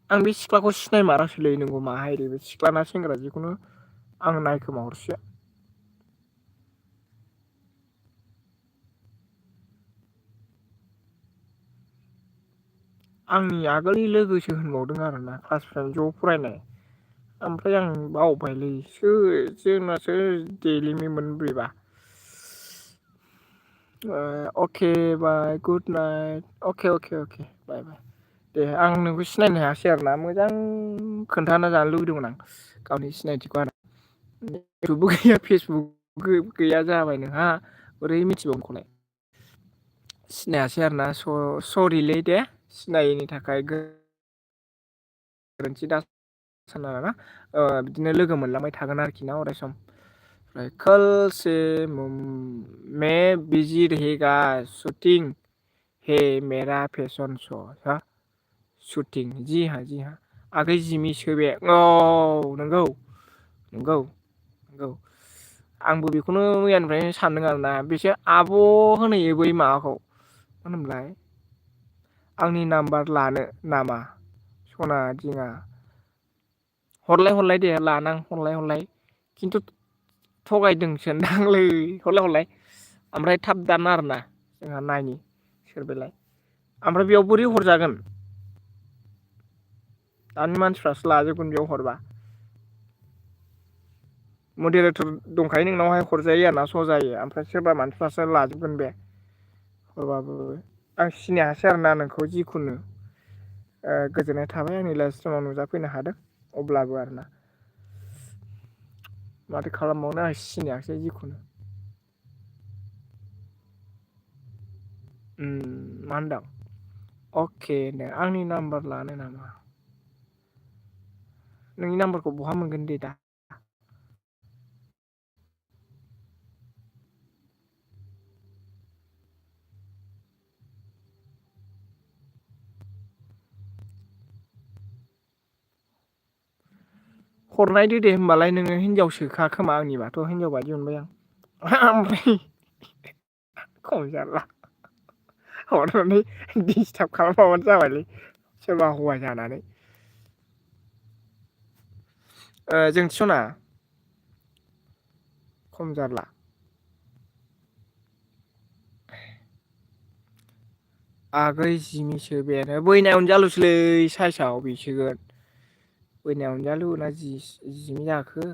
आं बे सिख्लाखौ सिनायमारासैलै नोंगौ माहाय रे बे सिख्लाना सेंग्रा जिखुनु आं नायखोमाहरसै आंनि आगोलनि लोगोसो होनबावदों आरोना क्लास 5 ज' फरायनाय ओमफ्राय आं बावबायलै जोंनासो देलिमिमोन बेबा अके बाय गुड नाइट अके बाय दे आं नोंखौ सिनायनो हायासै आरोना मोजां खोन्थाना जानो लुबैदोंमोन आं गावनि सिनायथिखौ आरो इउटुबबो गैया फेसबुक गैया जाबाय नोंहा बोरै मिथिबावनो आंखौलाय सिनायासै आरोना सरिलै दे सिनायैनि थाखाय गोरोन्थि दा सानना बिदिनो लोगो मोनलांबाय थागोन आरोखि ना अराय सम कल से मैं बिजी रहेगा शूटिंग है मेरा फैशन शो हा शुटिं जी हाँ आगै जिमिसो बे नंगौ आंबो बेखौनो मैयानिफ्रायनो सानदों आरोना बिसोर आब' होनहैयो बै माबाखौ मा होनोमोनलाय आंनि नाम्बार लानो नामा सना दिङा हरलाय दे लानां हरलाय खिन्थु थगायदोंसोनदांलै हरलाय ओमफ्राय थाब दाना आरोना जोंहा नायनि सोर बेलाय ओमफ्राय बेयाव बोरै हरजागोन दानि मानसिफ्रासो लाजोबगोन बेयाव हरबा मडरेटर दंखायो नोंनावहाय हरजायो आरोना स' जायो ओमफ्राय सोरबा मानसिफ्रासो लाजोबगोन बे हरबाबो आं सिनायासै आरोना नोंखौ जिखुनु गोजोननाय थाबाय आंनि लाइफ स्टाइलाव नुजाफैनो हादों अब्लाबो आरोना माथो खालामबावनो आं सिनायाखिसै जिखुनु मा होनदों अके दे आंनि नाम्बार लानो नामा नोंनि नाम्बारखौ बहा मोनगोन दे दा हरनायदो दे होमबालाय नोङो हिनजावसोखा खोमा आंनिबाथ' हिनजाव बायदि मोनबाय आं ओमफ्राय खम जारला हरनानै दिसटार्ब खालामबानो जाबायलै सोरबा हौवा जानानै जोंथि सना खम जारला आगै जिमिसो बेनो बैनाय अनजालुसोलै साइसआव बेसोगोन बैनाय अनजालु ना जिमि जाखो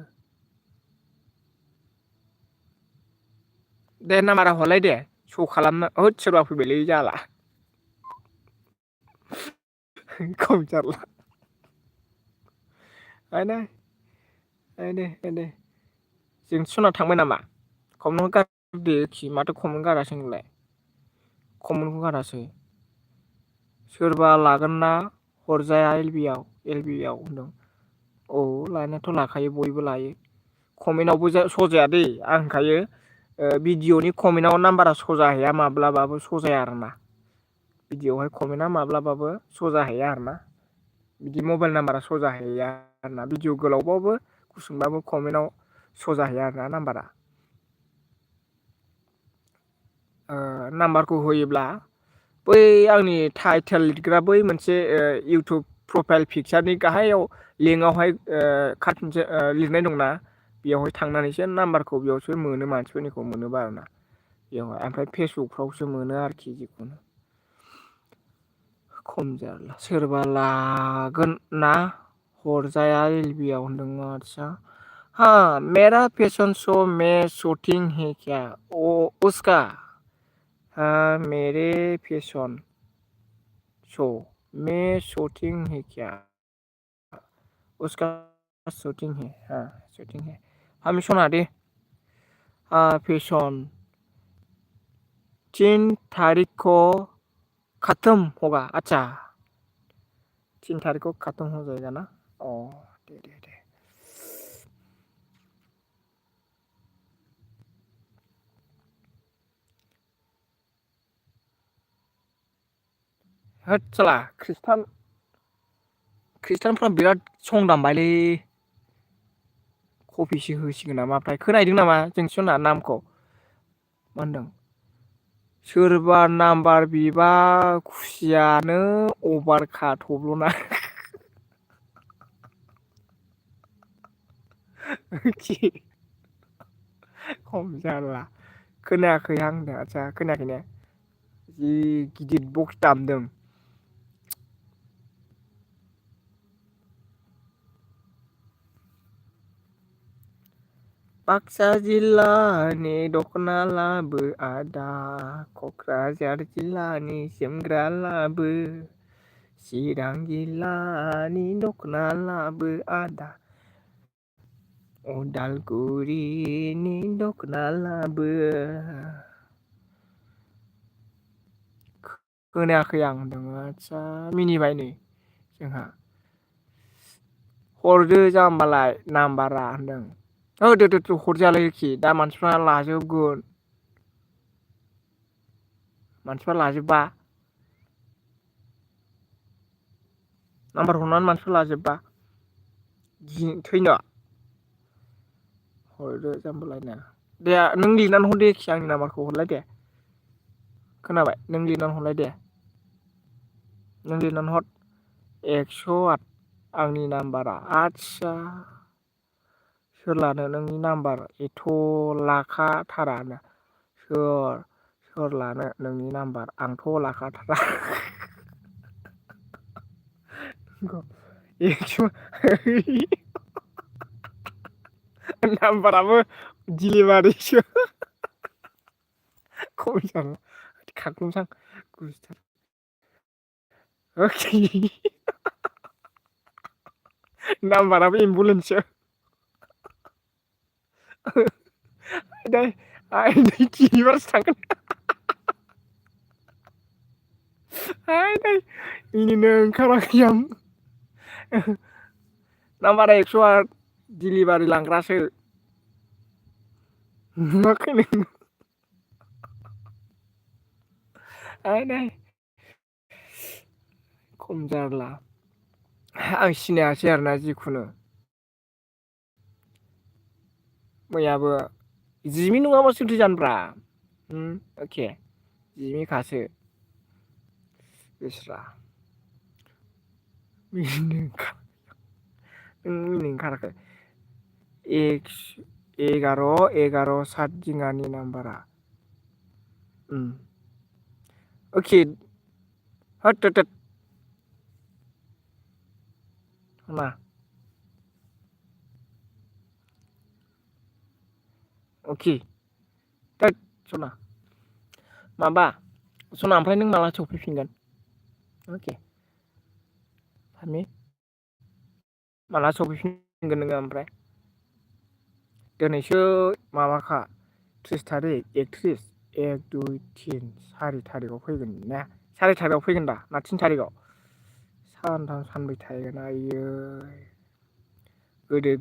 दे नाम्बारा हरलाय दे स' खालामना होद सोरबा फैबायलै जाला खम जारला दे जोंथि सना थांबाय नामा खमन गारदोखि माथो खमन गारासै नोंलाय खमनखौ गारासै सोरबा लागोन ना हरजाया एल बि आव होनदों औ लानायाथ' लाखायो बयबो लायो कमेन्टआवबो स'जाया दै आं होनखायो भिडिअ'नि कमेन्टआव नाम्बारा स'जाहैया माब्लाबाबो स'जाया आरोना भिडिअ'आवहाय कमेन्टआ माब्लाबाबो स'जाहैया आरोना बिदि मबाइल नाम्बारा स'जाहैया आरोना भिडिअ' गोलावबाबो गुसुंबाबो कमेन्टआव स'जाहैया आरोना नाम्बारा नाम्बारखौ होयोब्ला बै आंनि टाइटेल लिरग्रा बै मोनसे इउटुब प्रफाइल पिकचारनि गाहायाव लिंकआवहाय कार्ड मोनसे लिरनाय दंना बेवहाय थांनानैसो नाम्बारखौ बेयावसो मोनो मानसिफोरनिखौ मोनोबा आरोना बेवहाय ओमफ्राय फेसबुकफ्रावसो मोनो आरोखि जिखुनु खम जारला सोरबा लागोन ना हरजाया एल बि आव होनदों आदसा हाँ मेरा फैशन शो में शूटिंग है क्या ओ उसका हाँ मेरे फैशन शो में शूटिंग है क्या उसका शूटिंग है हाँ शूटिंग है हम सुना दे हाँ फैशन 3 तारीख को खत्म होगा अच्छा 3 तारीख को खत्म हो जाएगा ना दे होद साला खृष्टानफ्रा बिराद सं दामबायलै कफिसो होसिगोन नामा ओमफ्राय खोनाहैदों नामा जोंथि सना नामखौ मा होनदों सोरबा नाम्बार बिबा खुसियानो अभारखा थब्ल'ना खम जारला खोनायाखै आं होनदों आदसा खोनायाखै ने जि गिदिर बक्स दामदों बाक्सा जिल्लानि दख'ना लाबो आदा क'क्राझार जिल्लानि जोमग्रा लाबो चिरां जिल्लानि दख'ना लाबो आदा उदालगुरिनि दख'ना लाबो खोनायाखै आं होनदों आदसा मिनिबाय नै जोंहा हरदो जाम्बालाय नाम्बारा होनदों दो हरजायालै एखि दा मानसिफ्रा लाजोबगोन मानसिफ्रा लाजोबबा नाम्बार हरनानै मानसिफ्रा लाजोबबा थैनो हरदो जाम्बालायना दे नों लिरनानै हरदो एखि आंनि नाम्बारखौ हरलाय दे खोनाबाय नों लिरनानै हरलाय दे नों लिरनानै हर 108 आंनि नाम्बारा। आदसा सोर लानो नोंनि नाम्बार एथ' लाखाथारा सोर लानो नोंनि नाम्बार आंथ' लाखाथारा। 100 नाम्बाराबो डिलिभारिसो। खम खाख्लुमसां गुस्थार। नाम्बाराबो एम्बुलेन्ससो। डिलिभारसो थांगोन। मिनिनो ओंखाराखै आं। नाम्बारा 108 डिलिभारि लांग्रासो। नुवाखै नों? खम जारला आं सिनायासै आरोना जिखुनु मैयाबो जिमि नङाबा सोरथो जानोब्रा अके जिमिखासो बेस्रा मिनिनो ओंखाराखै 11 दिङानि नाम्बारा अके होद मा अके थोद सना माबा सना ओमफ्राय नों माला सफैफिनगोन अके फामि माला सफैफिनगोन नोङो ओमफ्राय दिनैसो माबाखा 30 थारिख 31 1 2 3 4 थारिखआव फैगोन ना 4 थारिखआव फैगोन दा ना 3 थारिखआव सानथाम सानब्रै थाहैगोन आयै गोदो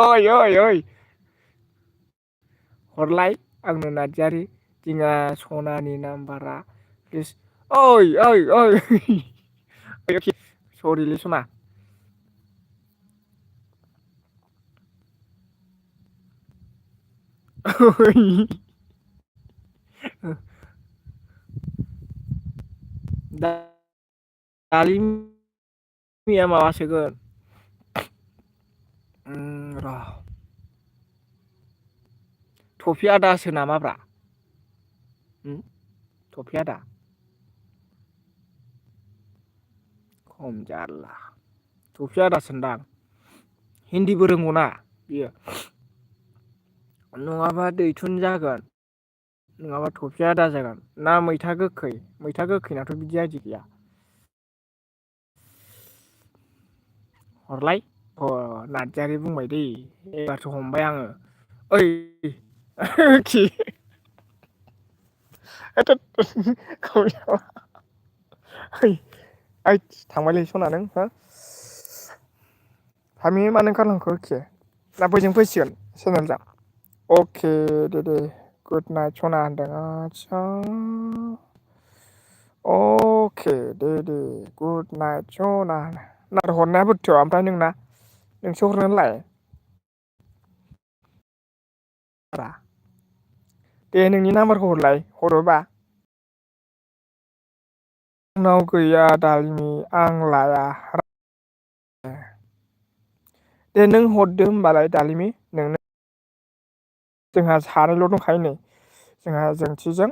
ओइ ओइ हरलाय आंनो नार्जारि दिङा सनानि नाम्बारा प्लिज ओइ सरिलै सना दालि मैया माबासोगोन र' थफि आदासो नामाब्रा थफि आदा खम जारला थफि आदासोनदां हिन्दीबो रोंगौना बियो नङाबा दैथुन जागोन नङाबा थफि आदा जागोन ना मैथा गोखैनाथ' बिदि आइदि गैया हरलाय नार्जारि बुंबाय दै एबारसो हमबाय आङो ओइ ओइ थांबायलै सना नों हो फामि मानो ओंखारलांखो अके ना बैजों फैसिगोन सेनेलजों अके दे गुड नाइट सना होनदों आदसा अके दे गुड नाइट सना नार हरनाया बोरैथो ओमफ्राय नोंसो हरनो होनलाय दे नोंनि नाम्बारखौ हरलाय हरोबा आंनाव गैया दालमि आं लाया दे नों हरदो होमबालाय दालिमि नोंनो जोंहा सानैल' दंखायो नै जोंहा जोंथिजों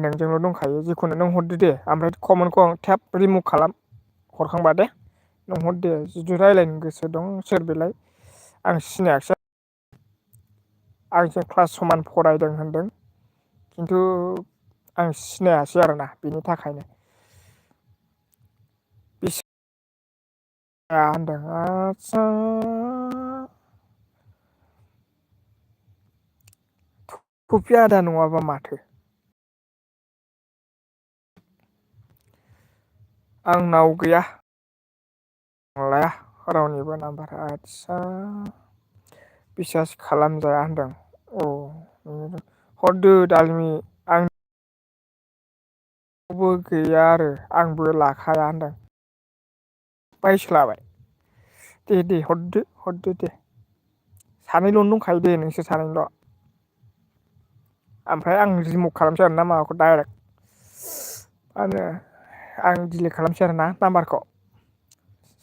नोंजोंल' दंखायो जिखुनु नों हरदो दे ओमफ्राय कमनखौ आं टेप रिमुभ खालाम हरखांबा दे नों हरदे जुदि रायज्लायनो गोसो दं सोर बेलाय आं सिनायाखिसै आंजों क्लास समान फरायदों होनदों खिन्थु आं सिनायासै आरोना बेनि थाखायनो होनदों आदसा थफि आदा नङाबा माथो आंनाव गैया लाया रावनिबो नाम्बार आदसा बिसास खालामजाया होनदों औ हरदो दालमि आं बो गैया आरो आंबो लाखाया होनदों बायसोलाबाय दे हरदो दे सानैल' दंखायो दे नोंसोर सानैल'। ओमफ्राय आं रिमुभ खालामसै आरोना माबाखौ डाइरेक्ट मा होनो आं डिलिट खालामसै आरोना नाम्बारखौ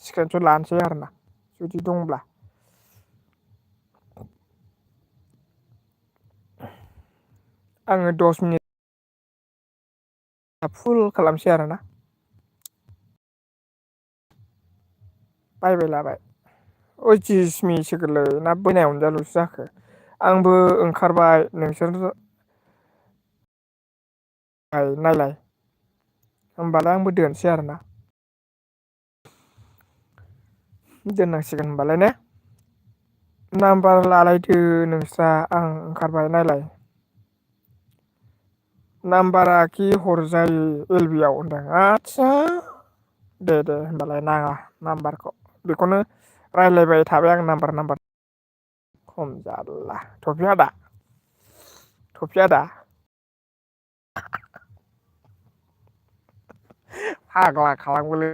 स्क्रिनसट लानोसै आरोना जुदि दंब्ला। आङो 10 मिनिट फुल खालामसै आरोना। बायबाय लाबाय 25 गोरलै ना बोनाय अनजालुसो जाखो आंबो ओंखारबाय नोंसोर नायलाय होमबालाय आंबो दोनसै आरोना। दोननांसिगोन होनबालाय ने नाम्बार लालायदो नोंस्रा आं ओंखारबाय नायलाय। नाम्बारा खि हरजायो एल बि आव होनदों आदसा दे होनबालाय नाङा नाम्बारखौ बेखौनो रायज्लायबाय थाबाय आं नाम्बार खम जारला थफि आदा फाग्ला खालामगोनलै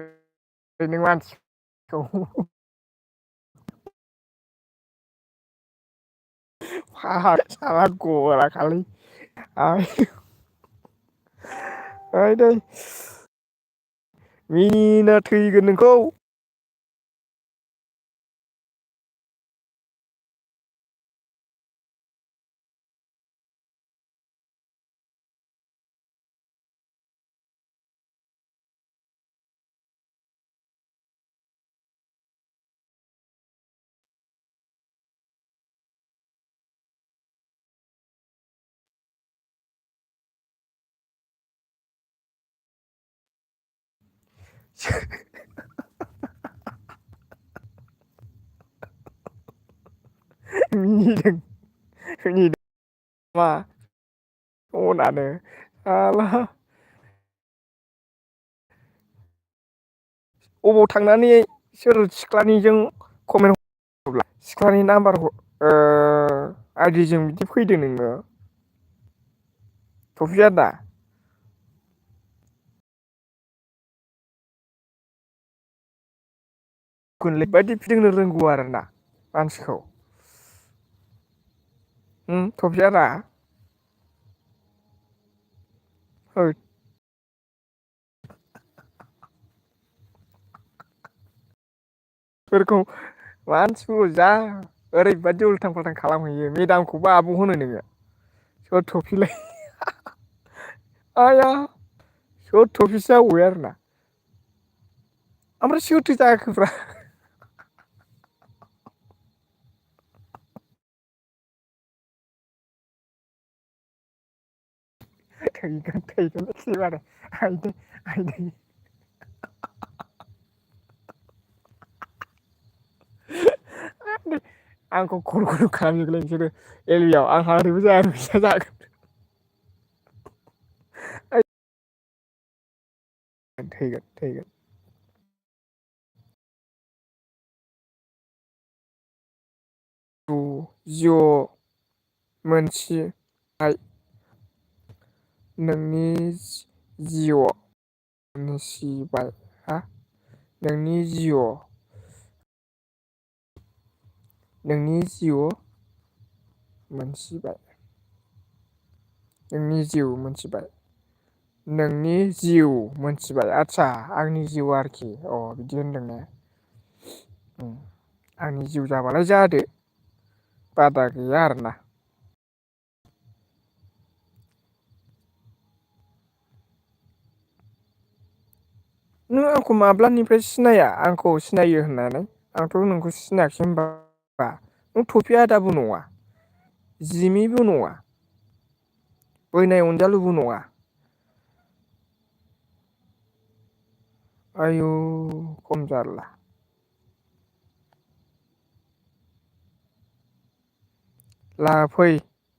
नों मानसिखौ साला गलाखालै आइदै मिनिना थैगोन नोंखौ। मिनिदों मा अनानो साला अबाव थांनानै सोर सिख्लानिजों कमेन्ट सिख्लानि नाम्बारखौ आइदिजों बिदि फैदो नोङो थफि आदा बायदि फिदिंनो रोंगौ आरोना मानसिखौ थफि आदा होद फोरखौ मानसिफोरखौ जा ओरैबादि उल्थां फाल्थां खालामहैयो मेदामखौबो आब' होनो नोङो सोर थफिलाय आइया सोर थफिसो जाबावबाय आरोना ओमफ्राय सोरथो जाखोब्रा थैगोन एखेबारे आइदै आंखौ खर' खालामजोबगोनलै नोंसोरो एलबिआव आंहा ओरैबो जाया ओरैबो जागोन थैगोन जिअ मोनथिबाय नोंनि जिअ मोनथिबाय हा नोंनि जिअ नोंनि जिउ मोनथिबाय नोंनि जिउ मोनथिबाय नोंनि जिउ मोनथिबाय आदसा आंनि जिउ आरोखि बिदि होनदों ने आंनि जिउ जाबालाय जादो बादा गैया आरोना नों आंखौ माब्लानिफ्राय सिनाया आंखौ सिनायो होननानै आंथ' नोंखौ सिनायाखिसै होनबा नों थफि आदाबो नङा जिमिबो नङा बैनाय अनजालुबो नङा आयु खम जारला लाफै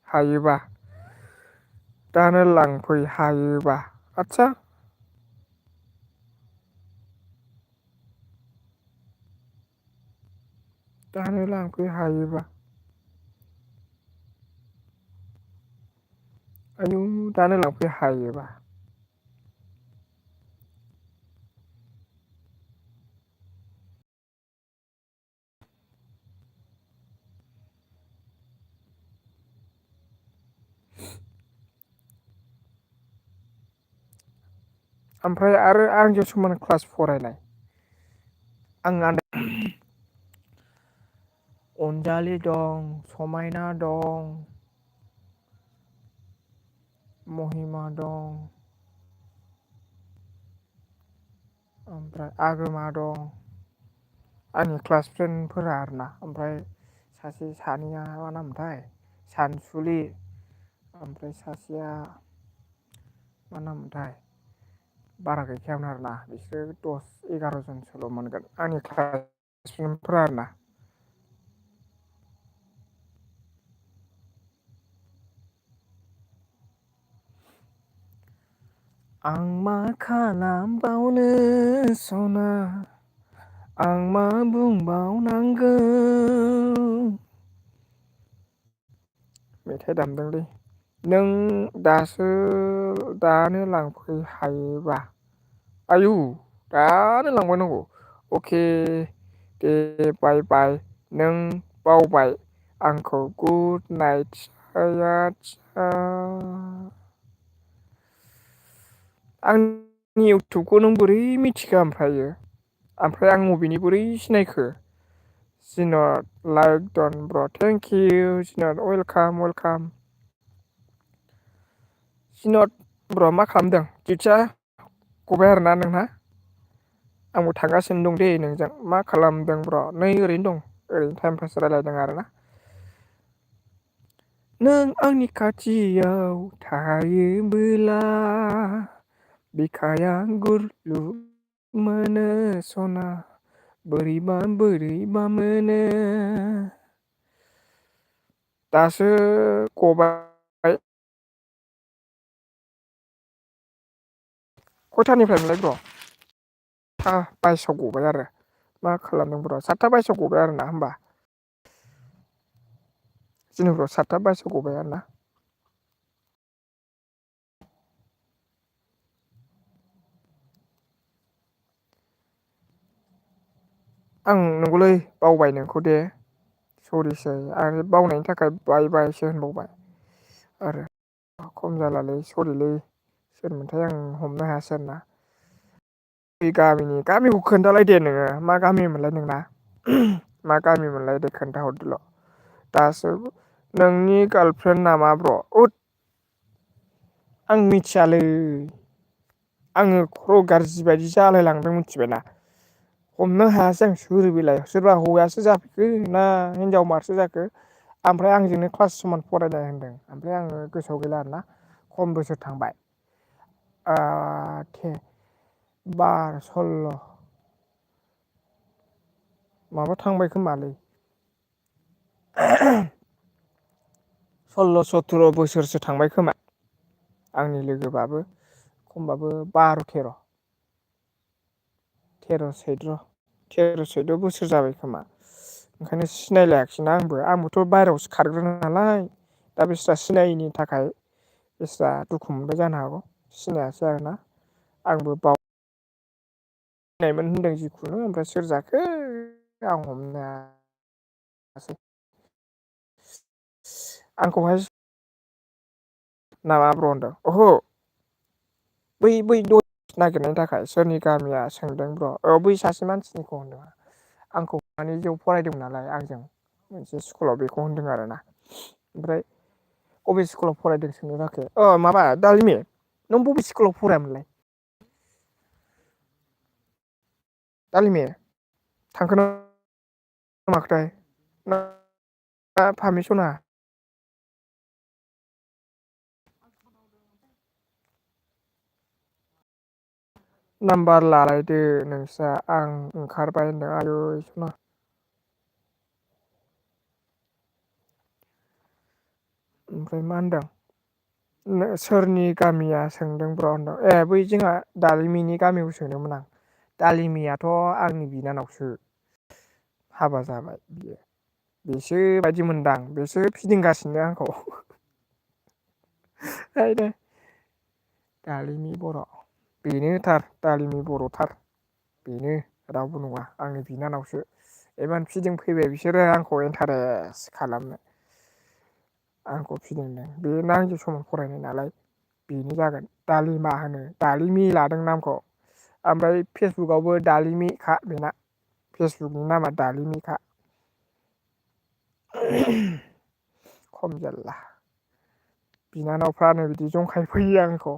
हायोबा दानो लांफै हायोबा आदसा दानो लांफै हायोबा आयु दानो लांफै हायोबा ओमफ्राय आरो आंजों समान क्लास फरायनाय आं आन्दाय अनजालि दं, समायना दं, महिमा दं, ओमफ्राय आगोमा दं। आंनि क्लास फ्रेन्डफोरा आरोना। ओमफ्राय सानैया मा नामथाय सानसुलि, ओमफ्राय सासेया मा नामथाय बारा गैखायामोन आरोना। बिसोरो 10-11 जनसोल' मोनगोन आंनि क्लास फ्रेन्डफोरा आरोना। आं मा खालामबावनो सना, आं मा बुंबावनांगौ। मेथाइ दामदोंलै नों दानो लांफै हायोबा। आयु दानो लांफैनांगौ। अके दे बाय बाय। नों बावबाय आंखौ गुड नाइट। आइया आंनि इउटुबखौ नों बोरै मिथिखो ओमफ्राय आं अबेनि बोरै सिनायखो? जिनत लाइक दन ब्र' thank you Zeenat welcome welcome. Zeenat ब्र' मा खालामदों? डिउथिया गबाय आरोना नोंना? आंबो थांगासिनो दं दे नोंजों। मा खालामदों ब्र'? नै ओरैनो दं ओरैनो टाइम पास रायलायदों आरोना। नों आंनि खाथियाव थायोबोला बिखाया गुरलु मोनो सना, बोरैबा बोरैबा मोनो। दासो गबाय। खयथानिफ्रायमोनलाय ब्र'? 7:22 गबाय आरो मा खालामदों ब्र'? 7:22 गबाय आरोना होमबा? जेनेब्रा 7:22 गबाय आरोना। आं नंगौलै बावबाय नोंखौ दे। सरिसै आरो बावनायनि थाखाय बाय बायसो होनबावबाय आरो। खम जालालै सरिलै सोरमोनथाय आं हमनो हायासै आरोना। गामिखौ खोन्थालाय दे नोङो मा गामि मोनलाय नोंना? मा गामि मोनलाय दे खोन्थाहरदोल'। दासो नोंनि गार्लफ्रेन्ड नामा ब्र'? उद आं मिथियालै। आङो खर' गाज्रि बायदि जालाय लांदों मिथिबायना। हमनो हायासै आं सोर बेलाय सोरबा हौवायासो जाफैखो ना हिनजाव मासो जाखो। ओमफ्राय आंजोंनो क्लास समान फरायनाय होनदों। ओमफ्राय आङो गोसोआव गैला आरोना खम बोसोर थांबाय। 12 माबा थांबाय खोमालै 16-17 थांबाय खोमा आंनि लोगोबाबो खमबाबो 12-13 13-14 बोसोर जाबाय खोमा। ओंखायनो सिनायलायाखिसैना आंबोथ' बायहेरायावसो खारग्रोनो नालाय। दा बिस्रा सिनायैनि थाखाय बिस्रा दुखु मोनबाय जानो हागौ सिनायासै आरोना। आंबो सिनायमोन होनदों जिखुनु ओमफ्राय सोर जाखो आं हमनो हायासै। आंखौहाय नामा ब्र होनदों ओहो बै नागिरनायनि थाखाय सोरनि गामिया सोंदों ब्र'। बै सासे मानसिनिखौ होनदों। आंखौ माने ज' फरायदोंमोन नालाय आंजों मोनसे स्कुलाव बेखौ होनदों आरोना। ओमफ्राय अबे स्कुलाव फरायदों सोंनो जाखो माबा दालिमि नों बबे स्कुलाव फरायामोनलाय? दालिमे थांखोना माखोथाय ना पारमिसना नाम्बार लालायदो नोंस्रा आं ओंखारबाय होनदों आयै सना। ओमफ्राय मा होनदों? सोरनि गामिया सोंदों ब्र' होनदों ए बै जोंहा दालिमिनि गामिखौ सोंदोंमोन आं। दालिमियाथ' आंनि बिनानावसो हाबा जाबाय बियो। बेसो बायदि मोनदां बेसो फिदिंगासिनो आंखौ। दालिमि बर' बेनोथार दालिमि बर'थार। बेनो रावबो नङा आंनि बिनानावसो। इमान फिदिं फैबाय बिसोरो आंखौ इन्टारेस्ट खालामनो। आंखौ फिदिंदों बे नांगौ समाव फरायनाय नालाय बेनो जागोन दालिमा होनो दालिमि लादों नामखौ ओमफ्राय फेसबुकआवबो दालिमिखा बेना फेसबुकनि नामा दालिमिखा खम जारला बिनानावफ्रानो बिदि जंखायफैयो आंखौ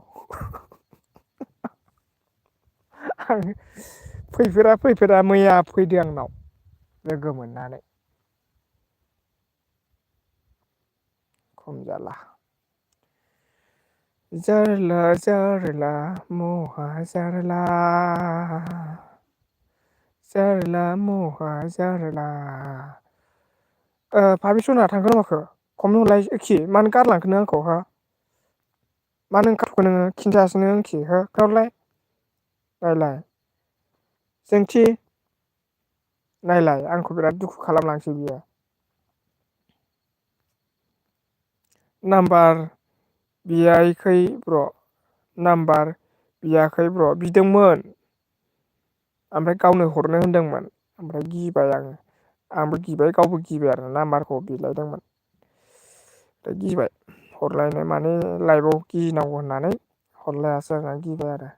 आं फैफेरा मैया फैदो आंनाव लोगो मोननानै खम जाला जारला जारला महा जारला जारला महा जारला भाबिसना थांखो ना माखो खमनो हरलाय एखि मानो गारलांखो नों आंखौ हो मानो ओंखारखो नोङो खिन्थासै नों आंखि हो खोन्थाहरलाय नायलाय जोंथि नायलाय आंखौ बिराद दुखु खालामलांसै बियो नाम्बार बियाखै ब्र' नाम्बार बियाखै ब्र' बिदोंमोन ओमफ्राय गावनो हरनो होनदोंमोन ओमफ्राय गिबाय आङो आंबो गिबाय गावबो गिबाय आरो नाम्बारखौ बिलायदोंमोन दा गिबाय हरलायनो माने लाइफआव गिनांगौ होननानै हरलायासै आङो गिबाय आरो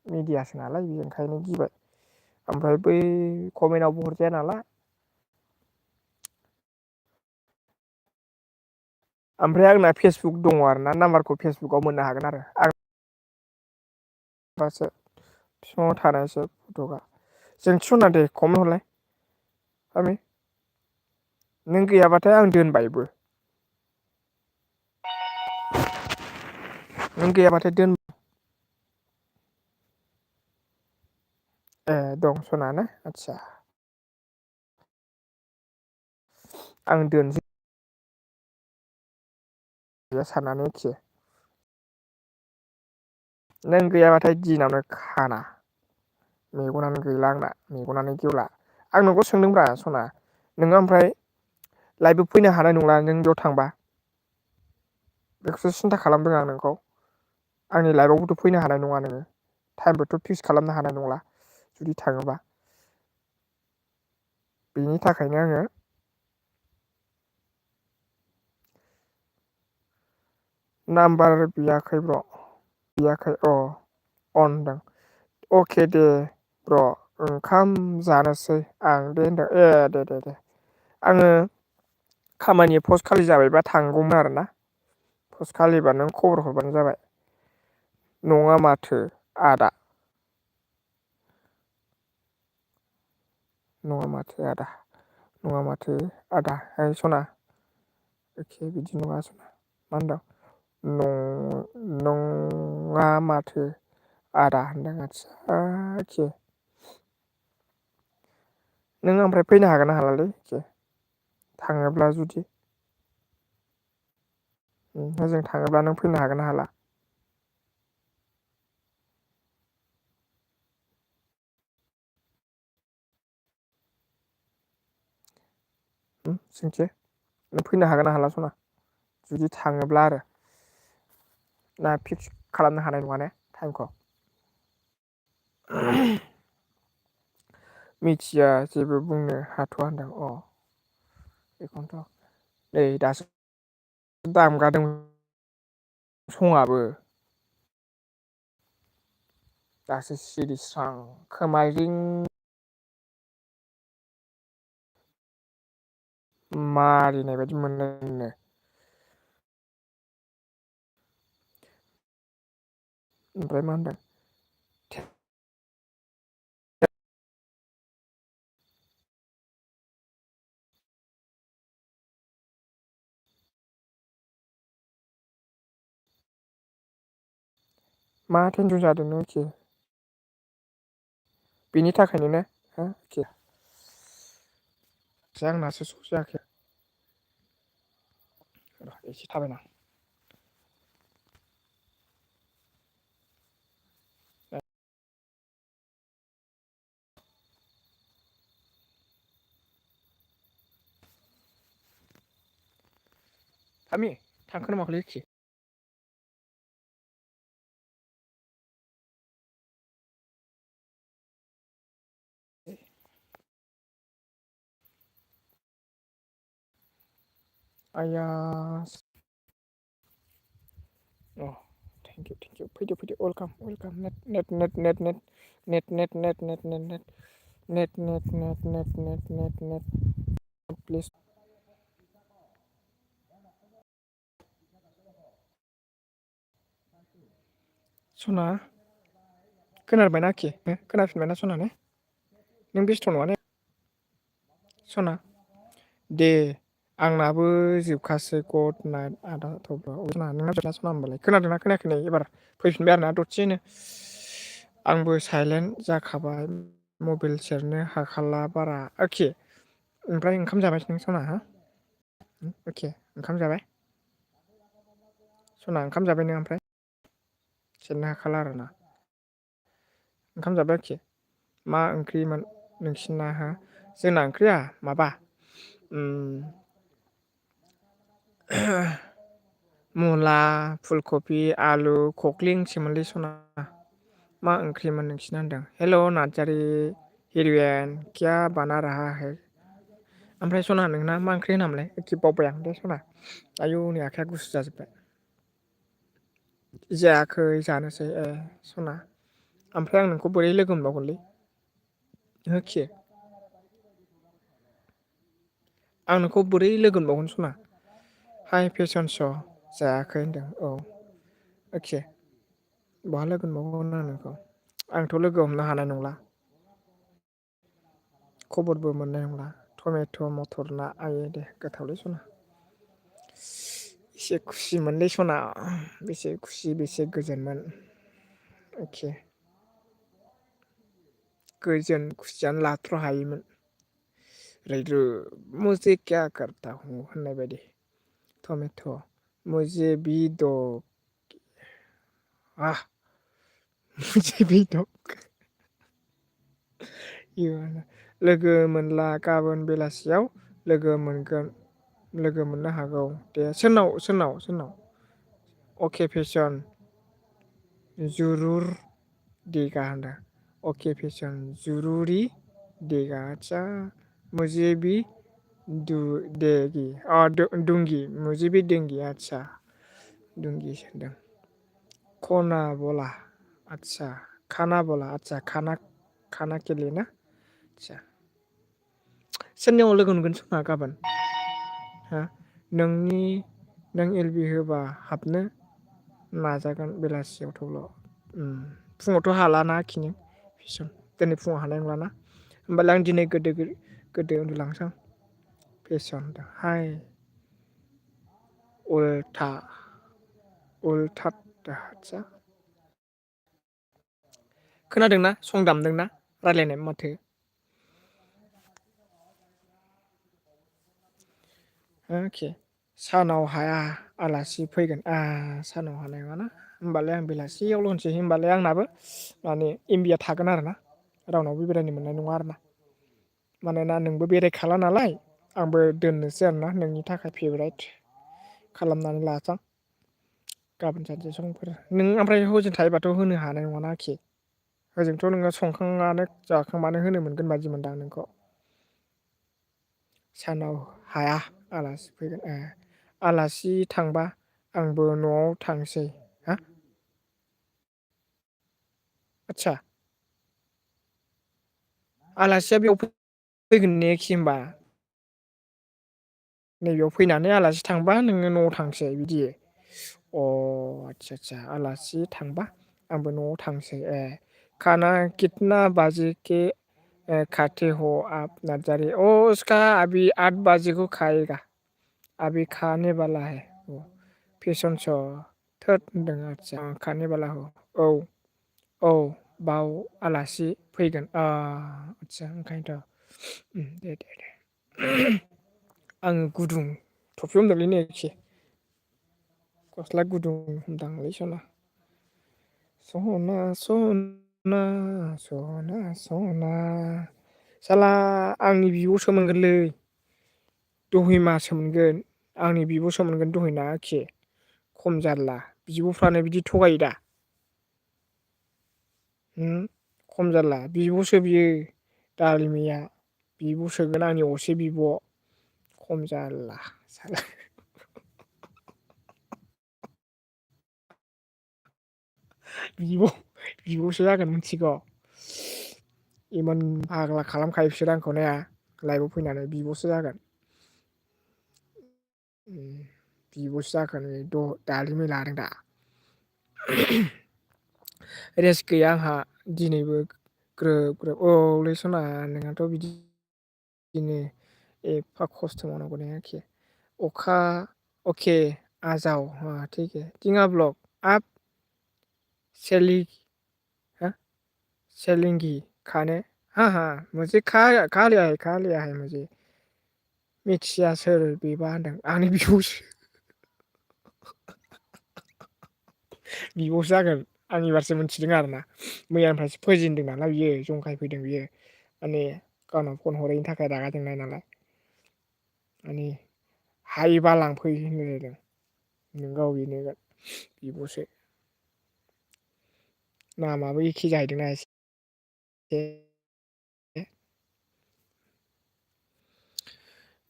मिडियासो नालाय बि ओंखायनो गिबाय ओमफ्राय बै कमेन्टआवबो हरजाया नालाय ओमफ्राय आंना फेसबुक दङ आरो ना नाम्बारखौ फेसबुकाव मोननो हागोन आरो आं होमबासो बिफाङाव थानायसो फटकआ जोंथि सना दे खमनो हरलाय फामि नों गैयाबाथाय आं दोनबायबो नों गैयाबाथाय दोन ए दं सना ना आदसा आं दोनसै साननानै एखे नों गैयाबाथाय दिनावनो खाना मेगनानो गैला आंना मेगनानो गेवला आं नोंखौ सोंदोंब्रा सना नोङो ओमफ्राय लाइभबो फैनो हानाय नंला नों बेयाव थांबा बेखौसो सिन्था खालामदों आं नोंखौ आंनि लाइफआवबोथ' फैनो हानाय नङा नोङो टाइमबोथ' फिक्स खालामनो हानाय नंला जुदि थाङोबा बेनि थाखायनो आङो नाम्बार बियाखै ब्र' बियाखै अ अन होनदों अके दे ब्र' ओंखाम जानोसै आं दे होनदों ए दे आङो खामानि पस्ट खालि जाबायबा थांगौमोन आरोना पस्ट खालिबा नों खबर हरबानो जाबाय नङा माथो आदा नङा माथो आदा नङा माथो आदा ओइ सना एखे बिदि नङा सना मा होनदों नङा माथो आदा होनदों आदसा एखे नों ओमफ्राय फैनो हागोन ना हालालै एखे थाङोब्ला जुदि हजों थाङोब्ला नों फैनो हागोन ना हाला सोंथि नों फैनो हागोन ना हाला सना जुदि थाङोब्ला आरो ना फिक्स खालामनो हानाय नङा ने टाइमखौ मिथिया जेबो बुंनो हाथ'वा होनदों अ बेखौनोथ' नै दासो दामगादों सङाबो दासो सिरि स्रां खोमा रिं मारिनाय बायदि मोनदों ओमफ्राय मा होनदों मा टेनसन जादों नों एखे बेनि थाखायनो ने हो एखे आंनासो स' जायाखै र' एसे थाबायना फामि थांखो ना माखोलै एखे आइया अ थेंक इउ फैदो फैदो welcome welcome net net net net net net net net net net net net net net net net net net please सना खोनाबायना आखि खोनाफिनबायना सना ने नों बेस्थ' नङा ने सना दे आंनाबो जोबखासै गड नाइट आदा थब्ल सना नोंना जोबना सना होनबालाय खोनादोंना खोनायाखै नै एबार फैफिनबाय आरोना दसेनो आंबो साइलेन्ट जाखाबाय मबाइल सेरनो हाखाला बारा अके ओमफ्राय ओंखाम जाबाय नों सना हा अके ओंखाम जाबाय सना ओंखाम जाबाय नों ओमफ्राय सेरनो हाखाला आरोना ओंखाम जाबाय आरोखि मा ओंख्रिमोन नोंसिना हा जोंना ओंख्रिया माबा मुला फुलकबि आलु खख्लिंसोमोनलै सना मा ओंख्रिमोन नोंसिना होनदों हेल' नार्जारि हिरवेन क्या बाना राहा है ओमफ्राय सना नोंना मा ओंख्रि होनामोनलाय एखे बावबाय आं दे सना आयौ नै आखाइया गुसु जाजोब्बाय जायाखै जानोसै ए सना ओमफ्राय आं नोंखौ बोरै लोगो मोनबावगोनलै होखे आं नोंखौ बोरै लोगो मोनबावगोन सना हाइ फेशन श' जायाखै होनदों औ अके बहा लोगो मोनबावगोन आं नोंखौ आंथ' लोगो हमनो हानाय नंला खबरबो मोननाय नंला टमेट' मटर ना आयै दे गोथावलै सना एसे खुसि मोनलै सना बेसे खुसि बेसे गोजोनमोन अके गोजोन खुसियानो लाथ्र' हायिमोन मुझे क्या करता हूँ होननाय बायदि टमेट' मुझे भी दो मुझे भी दो लोगो मोनला गाबोन बेलासियाव लोगो मोनगोन लोगो मोननो हागौ दे सोरनाव सोरनाव सोरनाव अके फेसन जुरुर देगा होनदों अके फेसन जुरुरि देगा आदसा मुझे भी देगी दुंगी मुझे भी देंगी आदसा दुंगी होनदों खना बला आदसा खाना बला आदसा खाना केले ना आदसा सोरनियाव लोगो मोनगोन सना गाबोन हा नों एलबि होबा हाबनो नाजागोन बेलासियाव थ'ल' फुङावथ' हालाना खिनो फेसन दिनै फुङाव हानाय नंलाना होमबालाय आं दिनै गोदो उन्दुलांसै आं फेसन हाय उल्था आदसा खोनादोंना सं दामदोंना रायज्लायनाय माथो अके सानाव हाया आलासि फैगोन सानाव हानाय नङाना होमबालाय आं बेलासियावल' होनसै होमबालाय आंनाबो माने एमबिया थागोन आरोना रावनावबो बेरायनो मोननाय नङा आरोना मानोना नोंबो बेरायखाला नालाय आंबो दोननोसै आरोना नोंनि थाखाय फेभराइट खालामनानै लासां गाबोन सानसे समफोर नों ओमफ्राय हजों थायोबाथ' होनो हानाय नङाना आरोखि हजोंथ' नोङो संखांनानै जाखांबानो होनो मोनगोन बादि मोनदां नोंखौ सानाव हाया आलासि फैगोन आलासि थांबा आंबो न'आव थांसै हा आदसा आलासिया बेयाव फैगोन नेक्स्ट होमबा नैबेयाव फैनानै आलासि थांबा नोङो न'आव थांसै बिदि आदसा आलासि थांबा आंबो न'आव थांसै खाना कितना बाजे के खाते हो आप नार्जारि उसका अभी 8 बजे को खाएगा अभी खाने वाला है फेसन श' थोद होनदों आदसा खाने वाला औ औ बाव आलासि फैगोन आदसा ओंखायनोथ' दे आङो गुदुं थफि हमदोंलै नै एसे गस्ला गुदुं हमदांलै सना सना साला आंनि बिब'सो मोनगोनलै दहै मासो मोनगोन आंनि बिब'सो मोनगोन दहैना एखे खम जारला बिब'फ्रानो बिदि थगायो दा खम जारला बिब'सो बियो दालिमिया बिब' सोगोन आंनि असे बिब' खम जारला बिब' बिब'सो जागोन मिथिगौ इमान फाग्ला खालामखायो बिसोर आंखौ नाया लाइभआव फैनानै बिब'सो जागोन बिब'सो जागोन दालिमै लादों दा रेस्ट गैया आंहा दिनैबो ग्रोब ग्रोब औलै सना नोंहाथ' बिदिनो एफा खस्थ' मावनांगौ ने आरोखि अखा ओके आ जाओ हाँ ठीक है टिंगा ब्लॉक आप सेली हाँ सेलिंगी खाने हाँ हाँ मुझे खा लिया है मुझे मिथिया सोर बेबा होनदों आंनि बिब'सो बिब'सो जागोन आं एबारसो मोनथिदों आरोना मैयानिफ्रायसो फैजेनदों नालाय बियो जंखायफैदों बियो माने गावनाव फन हरैनि थाखाय रागा जोंनाय नालाय माने हायोबा लांफै होनलायलायदों नोंगौ बेनो बिब'सो नामाबो एखे जाहैदोंना एसे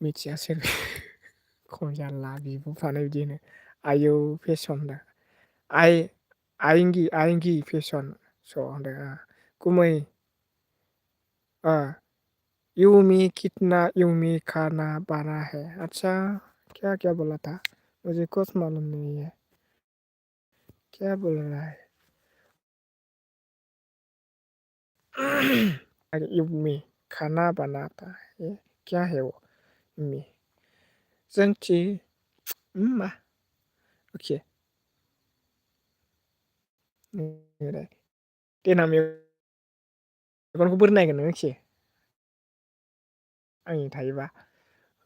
मिथिया सोर खम जारला बिब'फ्रानो बिदि होनो आयौ फेसन दा आएंगी फेसन स' होनदों गुमै यूमी कितना यूमी खाना बना है अच्छा क्या क्या बोला था मुझे कुछ मालूम नहीं है क्या बोल रहा है अरे यूमी खाना बनाता है ये क्या है वो यूमी जोंथि मा अके देनां मेगनखौ बोरै नायगोन नों एखे आंनि थायोबा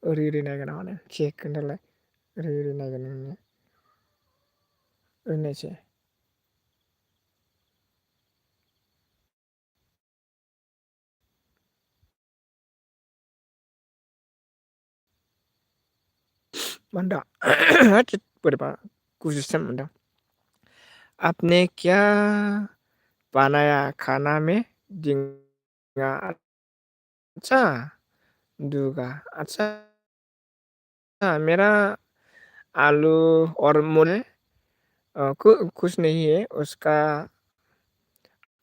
ओरै ओरै नायगोन ना मानो एखे खोन्थालाय ओरै ओरै नायगोन नोङो ओरै नायसै मा होनदों बोरैबा गुजुस्राय मोनदों आपने क्या बनाया खाना में दिंगा अच्छा दूगा अच्छा मेरा आलू और मूल कुछ नहीं है उसका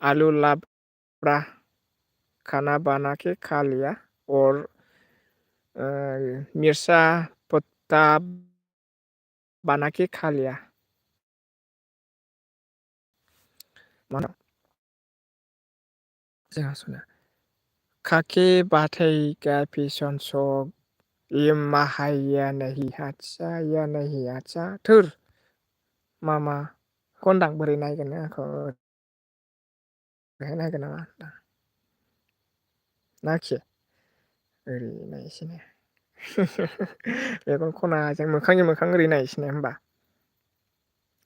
आलू लाबड़ा खाना बना के खा लिया और मिर्चा पत्ता बना के खा लिया mana जोंहा सना खाके बाथेगा फेशन शो ये महाया नहीं अच्छा या नहीं अच्छा थोर मामा खनदां बोरै नायगोन नों आंखौ ओरैहाय नायगोन नामा नाखि ओरै नायसैने मेगन खनाजों मोखांजों मोखां ओरै नायसैने होमबा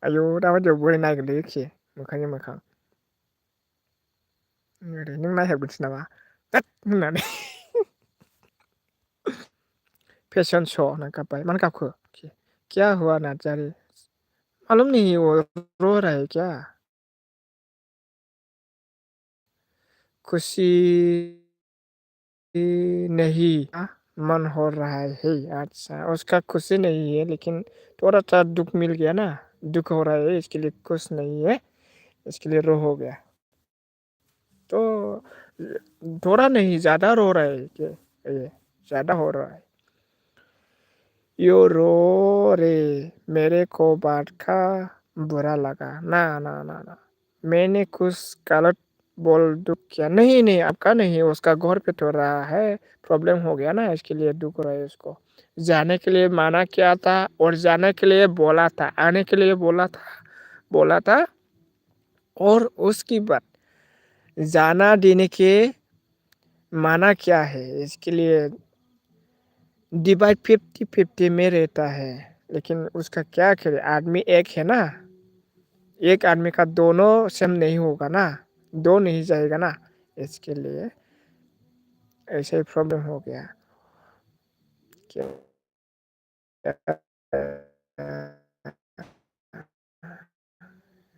आयौ दाबायदियाव बोरै नायगोनलै एखे मोखांजों मोखां ओरै नों नायहाबगोनसो नामा थोद होननानै फेशन शो होनना गाबबाय मानो गाबखो क्या हुआ नार्जारी मालूम नहीं वो रो रहा है क्या खुशी नहीं मन हो रहा है अच्छा उसका खुशी नहीं है लेकिन थोड़ा सा दुख मिल गया ना दुख हो रहा है इसके लिए खुश नहीं है इसके लिए रो हो गया तो थोड़ा नहीं ज्यादा रो रहा है कि ये ज्यादा हो रहा है यो रो रे मेरे को बात का बुरा लगा ना ना ना ना मैंने कुछ गलत बोल दुख किया नहीं नहीं आपका नहीं उसका घर पे तो रहा है प्रॉब्लम हो गया ना इसके लिए दुख रहा है उसको जाने के लिए माना किया था और जाने के लिए बोला था आने के लिए बोला था और उसकी बात जाना देने के माना क्या है इसके लिए डिवाइड 50-50 में रहता है लेकिन उसका क्या करे आदमी एक है ना एक आदमी का दोनों सेम नहीं होगा ना दो नहीं जाएगा ना इसके लिए ऐसे ही प्रॉब्लम हो गया क्या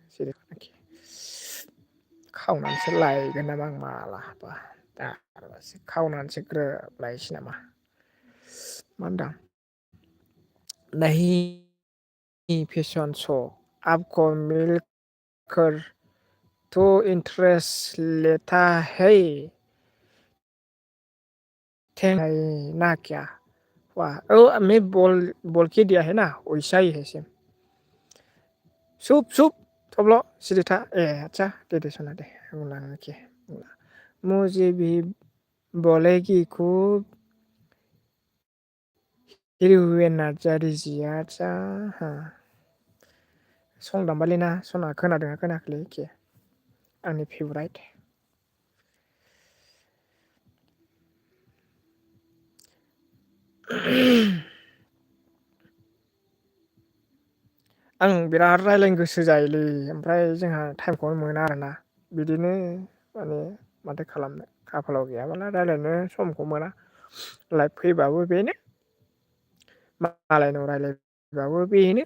सिरि खावनानैसो लायगोन नामा आं मालाबा दासो खावनानैसो ग्रोब लायसै नामा मा होनदां नहीं फैशन शो आपको मिलकर तो इंटरेस्ट लेता है ना क्या? वाह! मैं बोल के दिया है ना, वैसा ही है सेम। चुप चुप थब्ल' सिरि था। अच्छा दे सुना दे बुंलांनोखि बुंला। मुझे भी बोलेगी खूब हिरुइन नार्जारी जिया आच्छा सं दामबायलै ना सना खोनादोंना खोनायाखैलै एखे आंनि फेभराइट। आं बिराद रायलायनो गोसो जायोलै ओमफ्राय जोंहा टाइमखौनो मोना आरोना। बिदिनो माने माथो खालामनो खाफालाव गैयाबालाय रायलायनो समखौ मोना। लाइभ फैबाबो बेनो मालायनाव रायलायबाबो बेनो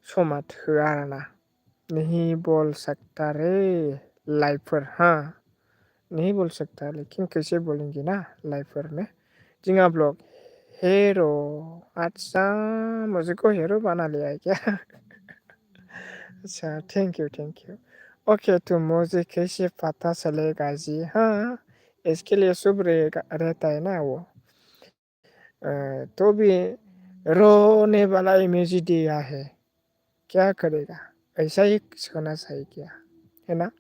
समा थोआ आरोना। नहीं बोल सकता रे लाइवफोर हाँ नहीं बोल सकता लेकिन कैसे बोलेंगे ना लाइवफोर में जिंगा ब्लॉग हेरो अच्छा मुझको हेरो बना लिया है क्या? अच्छा थैंक यू ओके तो मुझे कैसे पता चलेगा जी हाँ इसके लिए शुभ रहता है ना वो तो भी रोने वाला इमेज दिया है क्या करेगा ऐसा ही होना चाहिए क्या है ना।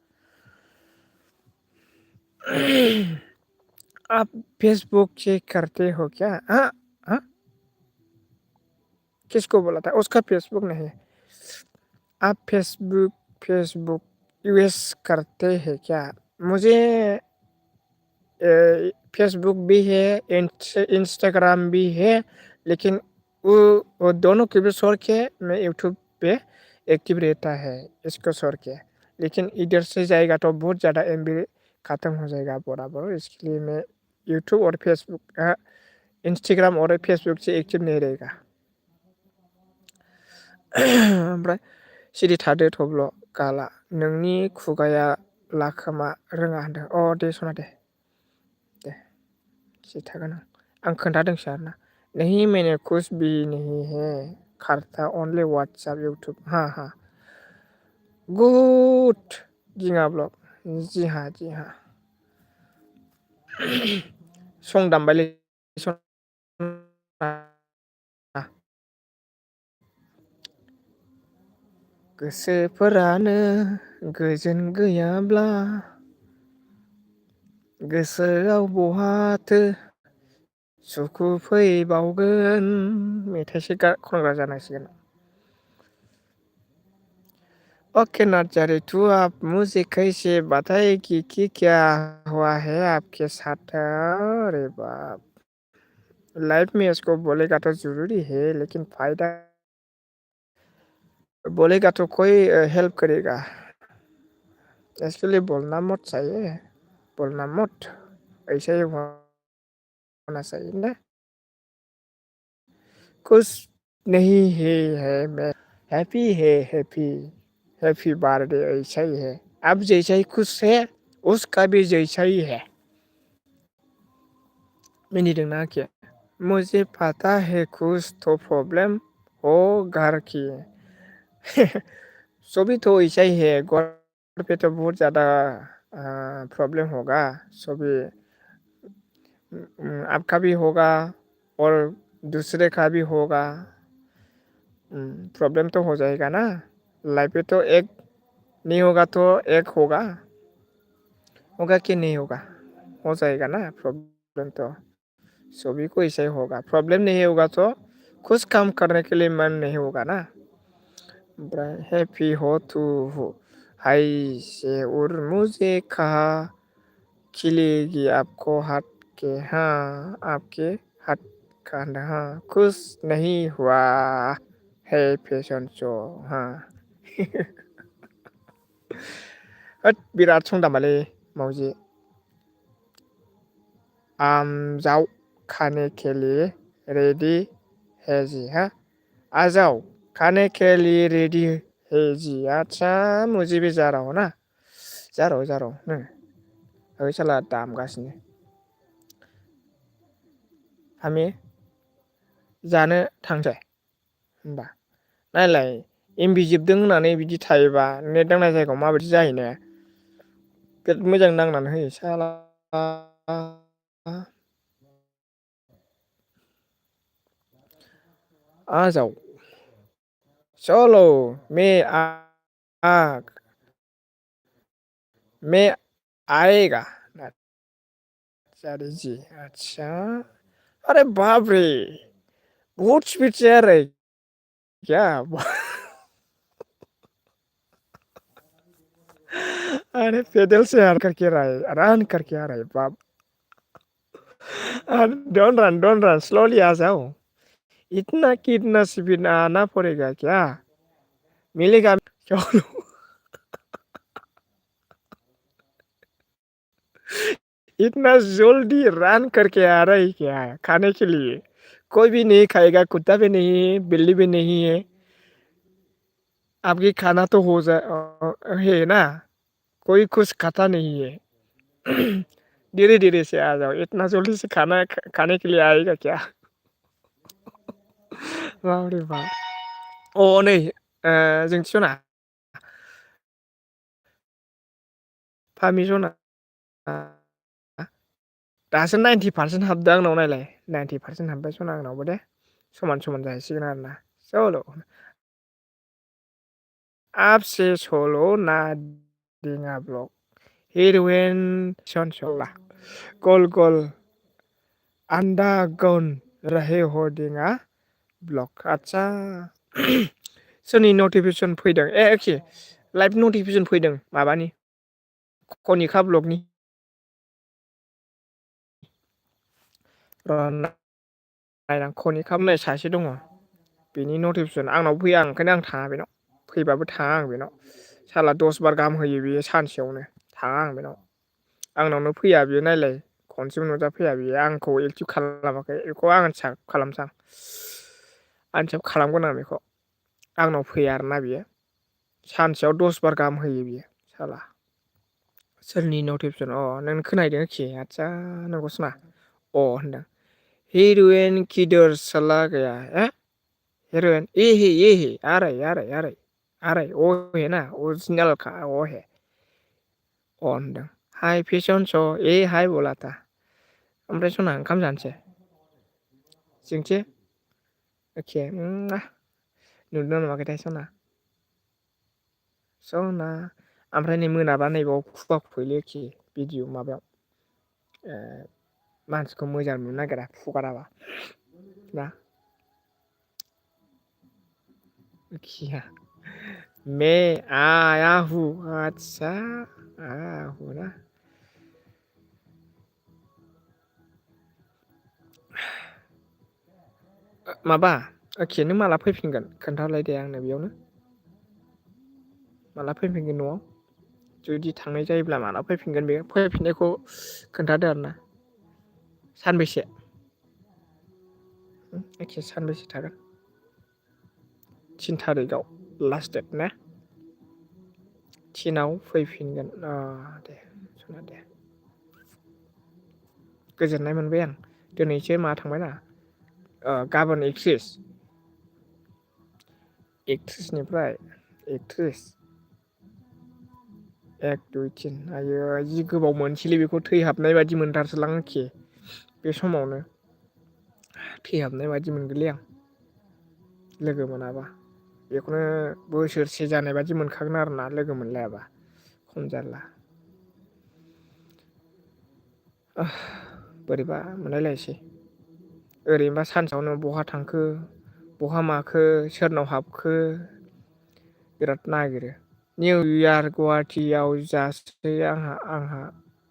आप फेसबुक चेक करते हो क्या? हाँ हाँ किसको बोला था उसका फेसबुक नहीं। आप फेसबुक यूएस करते हैं क्या? मुझे फेसबुक भी है इंस्टाग्राम भी है लेकिन वो दोनों के भी छोड़ के मैं यूट्यूब पे एक्टिव रहता है इसको छोड़ के। लेकिन इधर से जाएगा तो बहुत ज़्यादा एमबी ख़त्म हो जाएगा बराबर इसके लिए मैं यूट्यूब और फेसबुक इंस्टाग्राम और फेसबुक से एक्टिव नहीं रहेगा। ओमफ्राय सिरि थादो थब्ल' गाला नोंनि खुगाया लाखोमा रोङा होनदों दे सना दे सिरि थागोन आं खोन्थादोंसो आरोना। नहीं मैंने कुछ भी नहीं है करता ओनली व्हाट्सएप यूट्यूब हाँ गुड जिंगा ब्लॉग जी हाँ सं दामबायलै गोसोफोरानो गोजोन गैयाब्ला गोसोआव बहाथो सुखु फैबावगोन मेथाइसो खनग्रा जानांसिगोन। ओके नार्जारी तू आप मुझे कैसे बताएगी कि क्या हुआ है आपके साथ? अरे बाप लाइफ में इसको बोलेगा तो ज़रूरी है लेकिन फ़ायदा बोलेगा तो कोई हेल्प करेगा इसके लिए बोलना मत चाहिए बोलना मत ऐसा ही होना चाहिए ना। कुछ नहीं है मैं हैप्पी बर्थडे ऐसा ही है अब जैसा ही खुश है उसका भी जैसा ही है। मिनिदोंना आखिया मुझे पता है कुछ तो प्रॉब्लम हो घर की सभी तो ऐसा ही है घर पे तो बहुत ज़्यादा प्रॉब्लम होगा सभी आपका भी होगा और दूसरे का भी होगा प्रॉब्लम तो हो जाएगा ना। लाइफ में तो एक नहीं होगा तो एक होगा कि नहीं होगा हो जाएगा ना प्रॉब्लम तो सभी को ऐसा ही होगा। प्रॉब्लम नहीं होगा तो कुछ काम करने के लिए मन नहीं होगा ना। ओमफ्राय हैप्पी हो तू हाय से और मुझे कहा खिलेगी आपको हाथ के हाँ आपके हाथ का हाँ खुश नहीं हुआ है फैशन शो हाँ होद बिराद सं दामबायलै मावजि आम जाओ खाने के लिए रेडी है जी हाँ आ जाओ खाने के लिए रेडी है जी अच्छा मुझे भी जा रहा हूँ ना जा रहा हूँ ओइ साला दामगासिनो हामि जानो थांसै होमबा नायलाय एमबि जोबदों होननानै बिदि थायोबा नेट नांनाय जायगायाव माबायदि जाहैनो बिराद मोजां नांनानै होयो साला आजाव चलो मैं आ मैं आएगा अरे जी अच्छा अरे बाप रे बहुत स्पीड से आ रहा है क्या अरे पैदल से रन करके आ रहा है बाप डोंट रन स्लोली आ जाओ इतना कितना स्पीड आना पड़ेगा क्या मिलेगा चलो इतना जल्दी रन करके आ रहा है क्या खाने के लिए कोई भी नहीं खाएगा कुत्ता भी नहीं है बिल्ली भी नहीं है आपकी खाना तो हो जाए है ना कोई कुछ खाता नहीं है धीरे धीरे से आ जाओ इतना जल्दी से खाना खाने के लिए आएगा क्या बाप रे बाप नै जोंथि सना फामि सना दासो 90% हाबदों आंनाव नायलाय 90% हाबबाय सना आंनावबो दे समान समान जाहैसिगोन आरोना चलो आपसे सोलो ना दिङा ब्लग हिरोइन सनसला कल कल आन्दा गन रहे हो दिङा ब्लग आदसा सोरनि नटिफिकेसन फैदों एखे लाइभ नटिफिकेसन फैदों माबानि कनिका ब्लगनि नायनां कनिका होननाय सासे दङ बेनि नटिफिकेसन आंनाव फैया ओंखायनो आं थाङा बेनाव फैबाबो थाङा आं बेनाव साला 10 बार गाहाम होयो बेयो सानसेयावनो थाङा आं बेनाव आंनावनो फैया बियो नायलाय खनसेबो नुजाफैया बियो आंखौ एक्टिभ खालामाखै बेखौ आं आनसार्ट खालामसां आनसार्ट खालामगोन आं बेखौ आंनाव फैया आरोना बियो सानसेयाव 10 बार गाहाम होयो बियो साला सोरनि नटिफिकेसन नों खोनाहैदों एखे आदसा नंगौसो ना होनदों हीरोइन किधर चला गया हीरोइन ये है आ रहा है वो है ना ओरिजिनल का वो है होनदों हाय फेशन श' हाय बोला था ओमफ्राय सना ओंखाम जानोसै जोंथि एखे नुदों नुवाखैथाय सना ओमफ्राय नै मोनाबा नैबाव खुगा खुयोलै एखे भिडिअ माबायाव मानसिखौ मोजां नुनो नागिरा फुगाराबा ना क्या मैं आया हूँ आदसा आया हूँ ना माबा एखे नों माला फैफिनगोन खोन्थाहरलाय दे आंनो बेयावनो माला फैफिनगोन न'आव जुदि थांनाय जायोब्ला माला फैफिनगोन बे फैफिननायखौ खोन्थादो आरोना सानबेसे एखे सानबेसे थागोन 3 थारिखआव लास्ट डेट ना 10 आव फैफिनगोन दे सना दे गोजोननाय मोनबाय आं दिनैसो मा थांबायना गाबोन 31निफ्राय 31 1 2 3 आयो जि गोबाव मोनसैलै बेखौ थैहाबनाय बायदि मोनथारसोलां एखे बे समावनो थैहाबनाय बायदि मोनगोनलै आं लोगो मोनाबा बेखौनो बोसोरसे जानाय बायदि मोनखागोन आरोना लोगो मोनलायाबा खम जारला बोरैबा मोनलायलायसै ओरैनोबा सानसेयावनो बहा थांखो बहा माखो सोरनाव हाबखो बिराद नागिरो निउ इयार गुवाहाटियाव जासै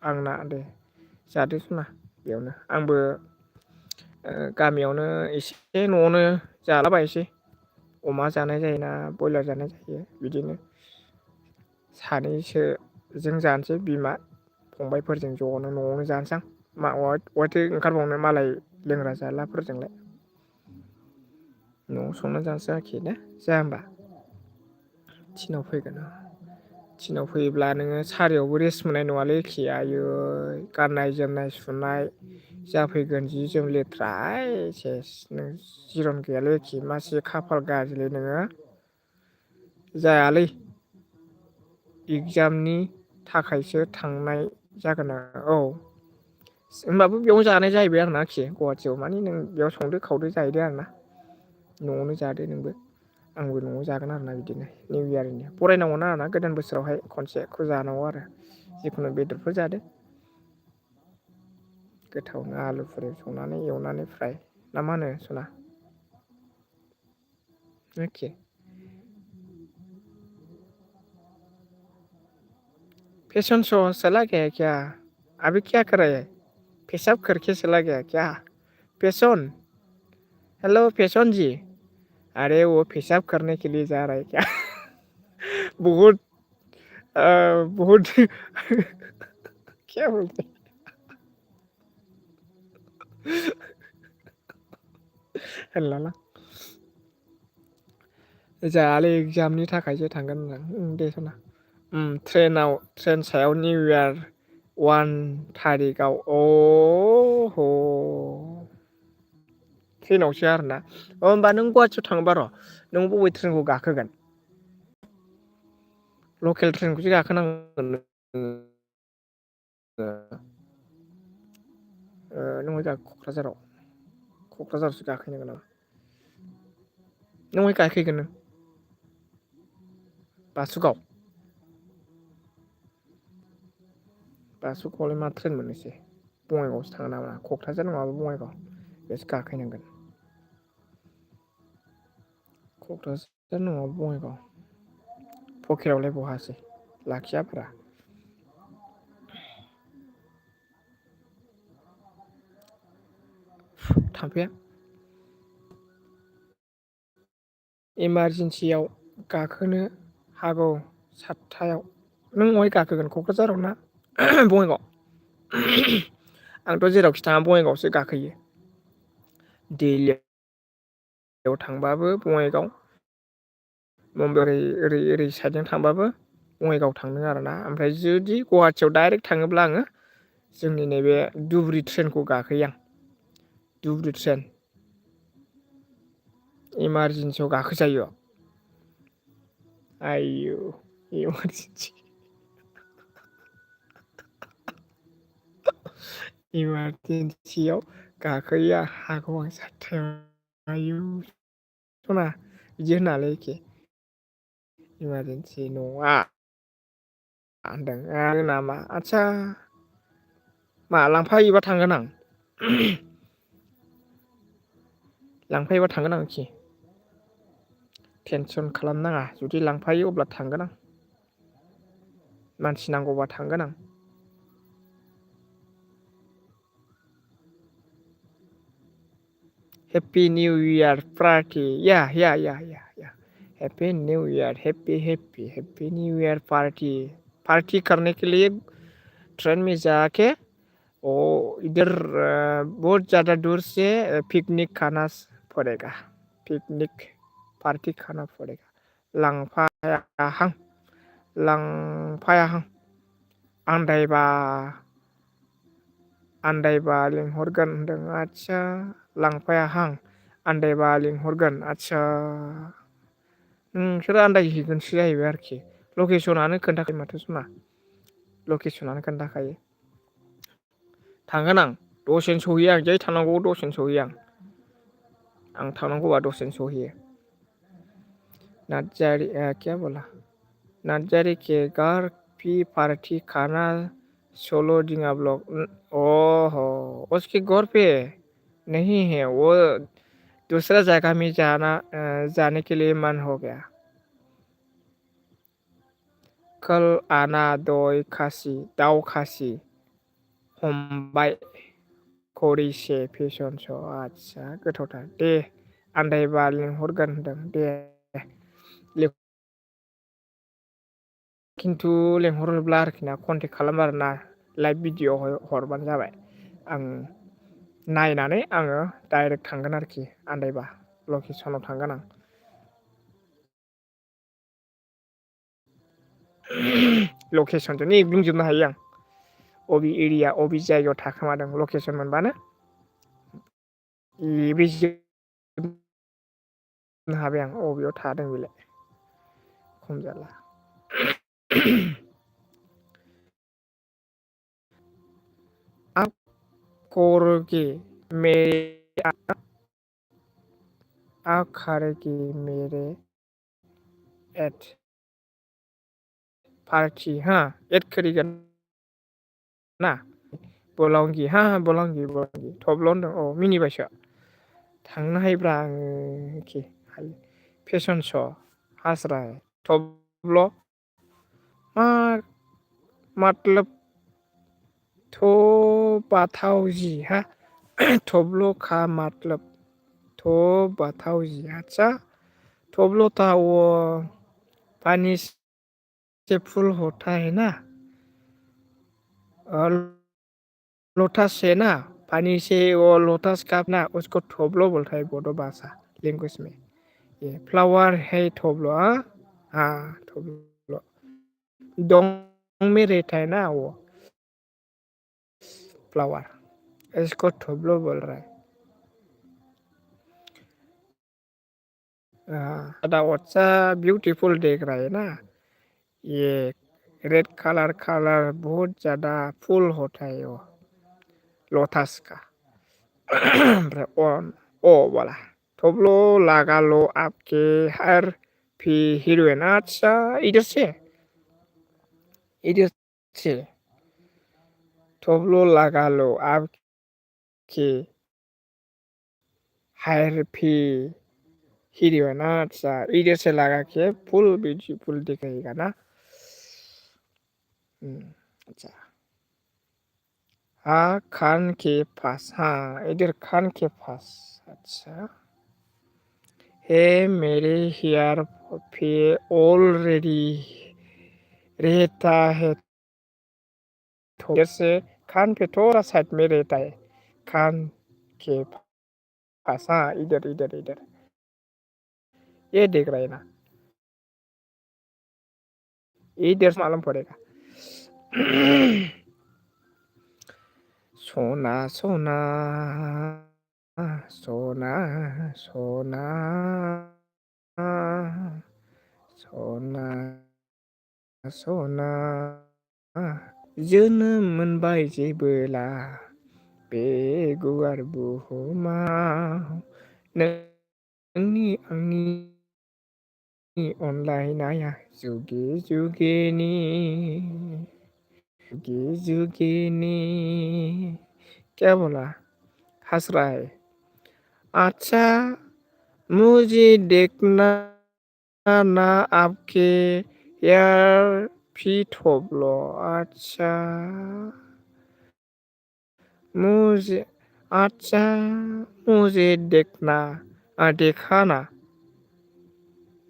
आंना दे जादो सना बेयावनो आंबो गामियावनो एसे न'आवनो जालाबायसै अमा जानाय जायोना बयलार जानाय जायो बिदिनो सानैसोजों जानोसै बिमा फंबायफोरजों ज'नो न'आवनो जानोसै आं अहायथो ओंखारबावनो मालाय लोंग्रा जालाफोरजोंलाय न'आव संना जानोसै आरोखि ना जाया होमबा 3 आव फैगोन 3 आव फैयोब्ला नोङो 4 आवबो रेस्ट मोननाय नङालै एखे आयै गाननाय जोमनाय सुनाय जाफैगोन जि जोम लेथ्रा सेस नों जिरन गैयालै एखे मासे खाफाल गाज्रिलै नोङो जायालै एगजामनि थाखायसो थांनाय जागोन औ होमबाबो बेयावनो जानाय जाहैबाय आरो ना आरोखि गुवाहाटियाव माने नों बेयाव संदो खावदो जाहैदो आरो ना न'आवनो जादो नोंबो आंबो न'आव जागोन आरोना बिदिनो निउ इयारनि बरायनांगौना आरोना गोदान बोसोरावहाय खनसेखौ जानांगौ आरो जिखुनु बेदरफोर जादो गोथावनो आलुफोर संनानै एवनानै फ्राय ना मा होनो सना एखे फेशन शो चला गया क्या अभी क्या कर रहे हैं पेशाब करके चला गया क्या फैशन हेलो फैशन जी अरे वो पेशाब करने के लिए जा रहा है क्या बहुत बहुत क्या बोलते होनलाला जायालै एगजामनि थाखायसो थांगोन होनदां दे सना ट्रेन सायाव निउ इयार 1 थारिखआव ह ट्रेनावसो आरोना होमबा नों गुवाहाटियाव थाङोबा र' नों बबे ट्रेनखौ गाखोगोन लकेल ट्रेनखौसो गाखोनांगोन नों क'क्राझारावसो गाखोहैनांगोन नामा नों बहाय गाखोहैगोन नों बासुगावआवलाय मा ट्रेन मोननोसै बङाइगावसो थाङो नामा क'क्राझार नङाबा बङाइगाव बेयावसो गाखोहैनांगोन क'क्राझार नङाबा बङाइगाव पकेरावलाय बहासै लाखियाफोरा थांफाया इमारजेन्सियाव गाखोनो हागौ 7थायाव नों बहाय गाखोगोन क'क्राझाराव ना बङाइगाव आंथ' जेरावखि थाङा बङाइगावसो गाखोयो दिल्लीयाव थांबाबो बङाइगाव ओरै साइडजों थांबाबो बङाइगाव थांदों आरोना ओमफ्राय जुदि गुवाहाटियाव डाइरेक्ट थाङोब्ला आङो जोंनि नैबे धुब्रि ट्रेनखौ गाखोयो आं धुब्रि ट्रेन इमारजेन्सियाव गाखोजायो आयौ इमारजेन्सि इमारजेन्सियाव गाखोयो हागौ आं 7थायाव आयौ सना बिदि होनाङालै एखे इमारजेन्सि नङा होनदों आरो नामा आदसा मा लांफायोबा थांगोन आं लांफायोबा थांगोन आंखि टेनसन खालामनाङा जुदि लांफायो अब्ला थांगोन आं मानसि नांगौबा थांगोन आं हेपि निउ इयार पार्टि या happy new year happy new year party करने के लिए ट्रेन में जाके इधर बहुत ज़्यादा दूर से पिकनिक खाना पड़ेगा पिकनिक पार्टी खाना पड़ेगा लांफायाहां आन्दायबा लिंहरगोन होनदों आदसा लांफायाहां आन्दायबा लिंहरगोन आदसा नोंसोरो आन्दायहैगोनसो जाहैबाय आरोखि लकेसनानो खोन्थाखायो माथो सना लकेसनानो खोन्थाखायो थांगोन आं दसेनो सहैयो आं जै थांनांगौ दसेनो सहैयो आं थांनांगौबा दसेनो सहैयो नार्जारी क्या बोला नार्जारी के घर की पार्टी खाना सोलो डिंगा ब्लॉक ओहो उसके घर पे नहीं है वो दूसरा जगह में जाने के लिए मन हो गया कल आना दाउ खासि हमबाय खरिसे फेसन श' आदसा गोथावथार दे आन्दायबा लिंहरगोन होनदों दे खिन्थु लेंहरोब्ला आरोखि ना कन्टेक्ट खालाम आरोना लाइभ भिडिअ हरबानो जाबाय आं नायनानै आङो डाइरेक्ट थांगोन आरोखि आन्दायबा लकेसनाव थांगोन आं लकेसनजोंनो बुंजोबनो हायो आं अबे एरिया अबे जायगायाव थाखोमादों लकेसन मोनबानो हाबाय आं अबेयाव थादों बेलाय खम जाला करोगे मेरे आप करेगी मेरे एट पार्टी हाँ एड करेगा ना बोलावंगी हाँ बोलावंगी थब्ल' होनदों औ मिनिबायसो थांनो हायोब्रा आङो एखे हायो फेशन श' हास्राय थब्ल' मा मतलब तो बताओ जी हाँ थब्ल' का मतलब तो बताओ जी अच्छा थब्ल' था वो पानी से फुल होता है ना और लोटस से ना पानी से वो लोटस का ना उसको थोबलो बोलता है बोडो भाषा लैंग्वेज में ये फ्लावर है थोबलो हाँ थोबलो दong में रहता है ना वो फ्लावर इसको थोबलो बोल रहा है ज़्यादा अच्छा ब्यूटीफुल देख रहा है ना ये रेड कलर बहुत ज़्यादा फुल होता है वो लोटस का ओ वाला थोबलो लगा लो आपके हर भी हीरोइन अच्छा इधर से थोबलो लगा लो आपके हर भी हीरोइन अच्छा इधर से लगा के फुल ब्यूटीफुल दिखेगा ना अच्छा हाँ खान के पास हाँ इधर खान के पास अच्छा है मेरे हेयर पे ऑलरेडी रहता है इधर से खान पे थोड़ा साइड में रहता है खान के पास हाँ इधर ये देख रहे हैं ना इधर से मालूम पड़ेगा सोना सोना सोना सोना सोना सोना जोनोम मोनबाय जेबोला बे गुवार बुहुमाव नोंनि आंनि अनलायनाया जुगे जुगेनि क्या बोला हंस रहा है अच्छा मुझे देखना ना आपके यार भी थोबलो अच्छा मुझे अच्छा मुझे देखना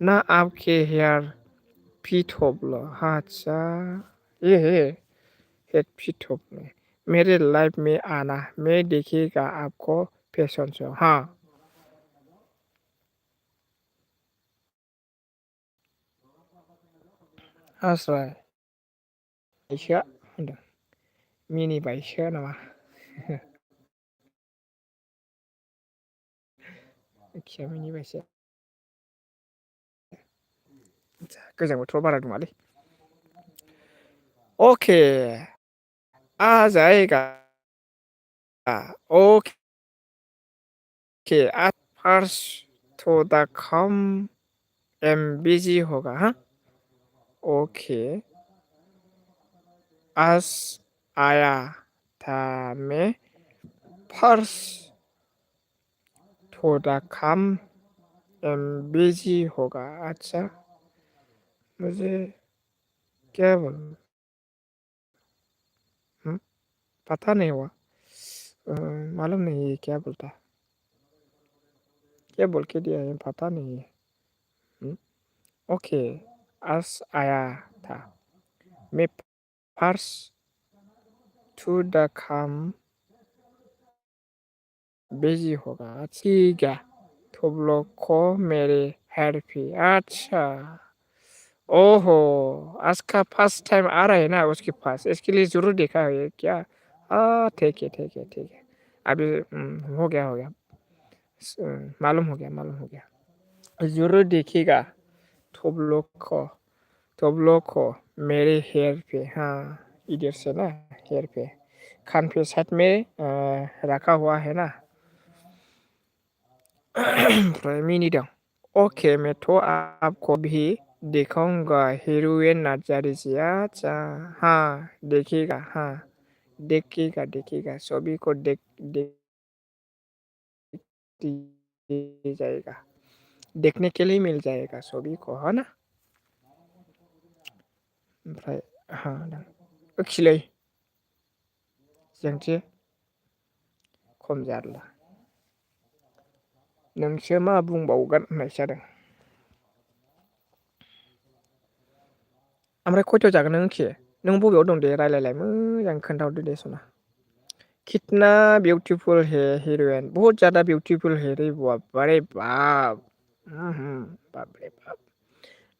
ना आपके हेयर भी थोबलो अच्छा ये है हेड भी थोबलो मेरे लाइफ में आना मैं देखिएगा आपको फैशन शो हाँ हास्राय बायसोआ होनदों मिनि बायसो नामा खिया मिनि बायसो गोजां बोथोराव बारा दुङालै ओके आ जाएगा ओके आज फर्स्ट तो द कम एम बिजी होगा हाँ ओके आज आया था मैं फर्स्ट तो द कम एम बिजी होगा अच्छा मुझे क्या बोलूं पता नहीं हुआ मालूम नहीं है क्या बोलता क्या बोल के दिया है पता नहीं है ओके आज आया था मैं फर्स्ट टू द कम बिजी होगा ठीक है तुम लोग को मेरे हेयर पे अच्छा ओहो आज का फर्स्ट टाइम आ रहा है ना उसके पास इसके लिए ज़रूर देखा है क्या ठीक है अभी हो गया मालूम हो गया ज़रूर देखिएगा तुम लोग को मेरे हेयर पे हाँ इधर से ना हेयर पे कान पे साइड में रखा हुआ है ना। ओमफ्राय मिनिदों ओके मैं तो आपको भी दिखाऊंगा हीरोइन नार्जारी जी। अच्छा हाँ देखिएगा, हाँ देखिएगा देखिएगा सभी को देख जाएगा, देखने के लिए मिल जाएगा सभी को है ना। ओमफ्राय हाँ ओखिलै जोंथि खम जारला नोंसो मा बुंबावगोन होननायसो जादों। ओमफ्राय खयथायाव जागोन नों ओंखे? नों बबेयाव दं दे रायलायलाय मोजां खोन्थाहरदो दे सना। कितना ब्यूटीफुल है हीरोइन, बहुत ज़्यादा ब्यूटीफुल है रे बाप रे बाप। बाप रे बाप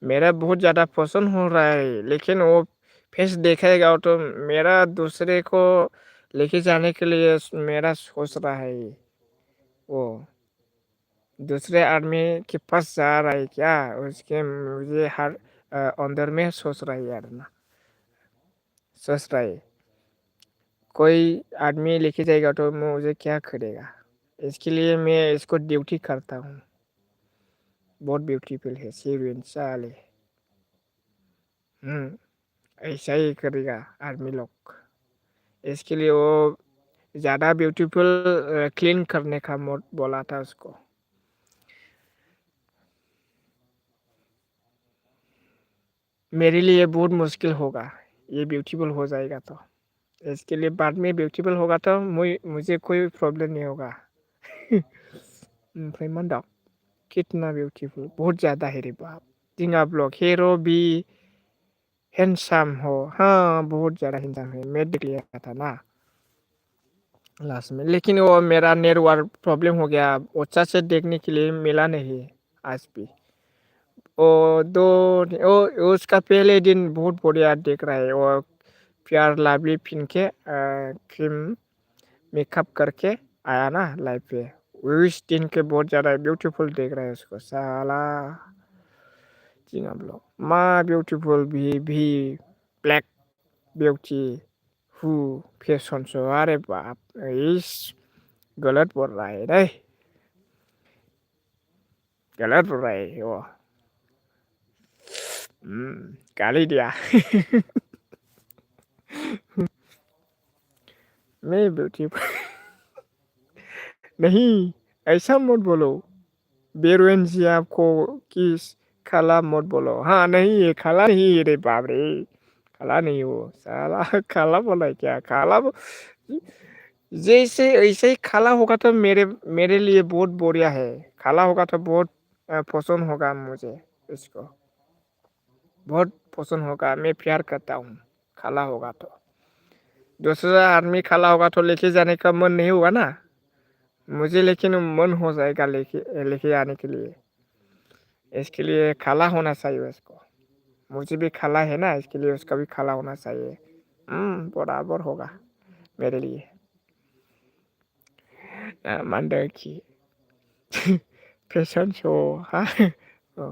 मेरा बहुत ज़्यादा पसंद हो रहा है, लेकिन वो फेस देखेगा तो मेरा दूसरे को लेके जाने के लिए मेरा सोच रहा है वो दूसरे आदमी के पास जा रहा है क्या, उसके मुझे हर अंदर में सोच रहा है यार ना, सोच रहा है कोई आदमी लेके जाएगा तो मुझे क्या करेगा। इसके लिए मैं इसको ड्यूटी करता हूँ। बहुत ब्यूटीफुल है हीरोइन साले। ऐसा ही करेगा आदमी लोग। इसके लिए वो ज़्यादा ब्यूटीफुल क्लीन करने का मोड बोला था उसको। मेरे लिए बहुत मुश्किल होगा ये ब्यूटीफुल हो जाएगा तो। इसके लिए बाद में ब्यूटीफुल होगा तो मुझे कोई प्रॉब्लम नहीं होगा। ओमफ्राय मा होनदों कितना ब्यूटीफुल बहुत ज़्यादा है रे बाप। जिंगा ब्लॉग हीरो भी हैंडसम हो, हाँ बहुत ज़्यादा हैंडसम है, मैं देख लिया था ना लास्ट में, लेकिन वो मेरा नेटवर्क प्रॉब्लम हो गया, अच्छा से देखने के लिए मिला नहीं आज भी। ओ दो उसका पहले दिन बहुत बढ़िया देख रहा है वो, प्यार लावली पिन के क्रीम मेकअप करके आया ना लाइव पे, उस दिन के बहुत ज़्यादा ब्यूटीफुल देख रहा है उसको साला। जिंगा ब्लॉग मा ब्यूटीफुल भी ब्लैक ब्यूटी हु फैशन शो, अरे बाप इस गलत बोल रहा है रे, गलत बोल रहा है वो। गाली दिया। मैं ब्यूटीफुल नहीं, ऐसा मत बोलो। बेरोइन जी आपको किस खाला मत बोलो, हाँ नहीं ये खाला नहीं है रे बाप रे, खाला नहीं हो साला। खाला बोला है क्या, खाला जैसे ऐसे ही खाला होगा तो मेरे मेरे लिए बहुत बढ़िया है। खाला होगा तो बहुत पसंद होगा मुझे, इसको बहुत पसंद होगा, मैं प्यार करता हूँ। खाला होगा तो दूसरा आदमी खाला होगा तो लेके जाने का मन नहीं होगा ना मुझे, लेकिन मन हो जाएगा लेके लेके आने के लिए। इसके लिए खाला होना चाहिए उसको, मुझे भी खाला है ना, इसके लिए उसका भी खाला होना चाहिए। बराबर होगा मेरे लिए। मंडे की फैशन शो, हाँ। ओ,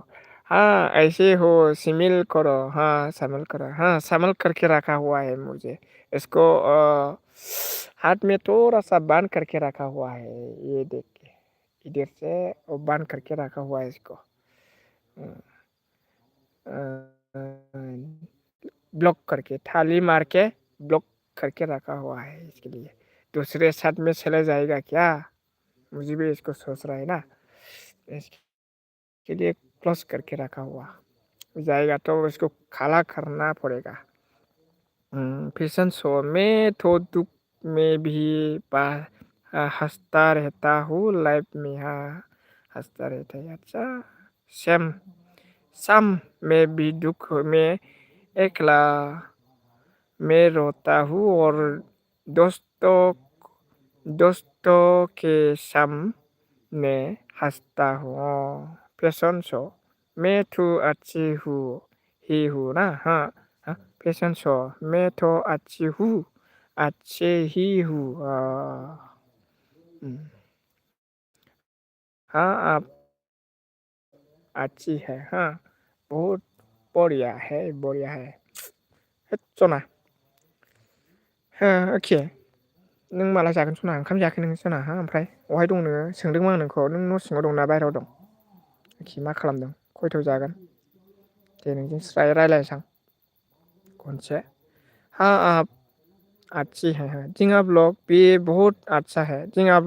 हाँ ऐसे हो शामिल करो, हाँ शामिल करो, हाँ शामिल करके रखा हुआ है मुझे इसको। हाथ में थोड़ा सा बांध करके रखा हुआ है, ये देख के इधर से वो बांध करके रखा हुआ है इसको। ब्लॉक करके थाली मार के ब्लॉक करके रखा हुआ है इसके लिए। दूसरे साथ में चला जाएगा क्या, मुझे भी इसको सोच रहा है ना, इसके लिए क्लोज करके रखा हुआ जाएगा तो उसको खाला करना पड़ेगा। फैशन शो में तो दुख में भी हंसता रहता हूँ, लाइफ में हाँ हंसता रहता है। अच्छा सेम शाम में भी दुख में एकला मैं रोता हूँ और दोस्तों दोस्तों के सामने हंसता हूँ। फैशन शो मैं तो अच्छी हूँ ही हूँ ना, हाँ हाँ फैशन शो मैं तो अच्छी हूँ, अच्छे ही हूँ। हम्म, हाँ आप अच्छी है, हाँ बहुत बढ़िया है बढ़िया है। सोना हाँ ओके नों माला जागोन सना ओंखाम जायाखै नों सना हा ओमफ्राय अहाय दं नोङो सोंदोंमोन आं नोंखौ नों न' सिङाव दंना बाहेरायाव दं एखि मा खालामदों खयथायाव जागोन दे नोंजों स्राय रायज्लायनोसां खनसे हाँ आप अच्छी है जिंगा ब्लॉग भी बहुत अच्छा है जिंगा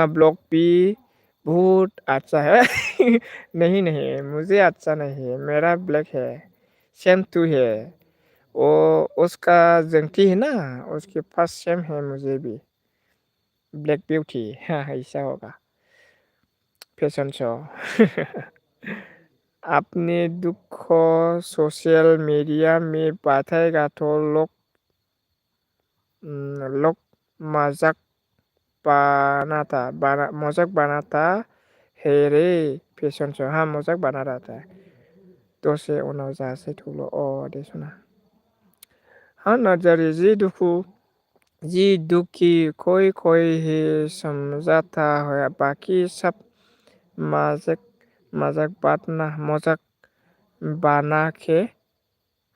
ब्लॉग भी बहुत अच्छा है नहीं नहीं मुझे अच्छा नहीं है मेरा ब्लैक है सेम टू है वो उसका जंगटी है ना उसके पास सेम है मुझे भी ब्लैक ब्यूटी हाँ ऐसा होगा फैशन शो अपने दुख सोशल मीडिया में बताएगा तो लोग मजाक मजाक बनाता है रे फैशन शो हाँ मजाक बना रहा था दसे उनाव जासै थौल' दे सना हाँ नजर जी दुखी कोई ही समझाता है बाकी सब मजाक मजाक बना के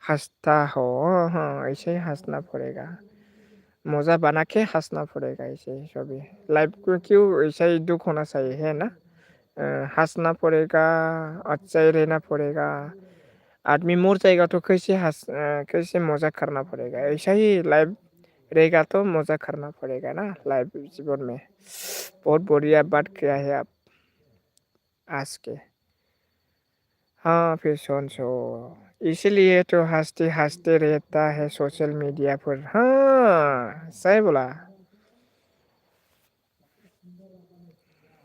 हंसता हो हाँ ऐसे ही हंसना पड़ेगा मजा बना के हंसना पड़ेगा ऐसे ही सभी लाइफ को क्यों ऐसा ही दुख होना चाहिए है ना हंसना पड़ेगा अच्छा ही रहना पड़ेगा आदमी मर जाएगा तो कैसे मजाक करना पड़ेगा ऐसा ही लाइफ रहेगा तो मजा करना पड़ेगा ना लाइफ जीवन में बहुत बढ़िया बात किया है आप आज के हाँ फैशन शो इसीलिए तो हंसते हंसते रहता है सोशल मीडिया पर हाँ सही बोला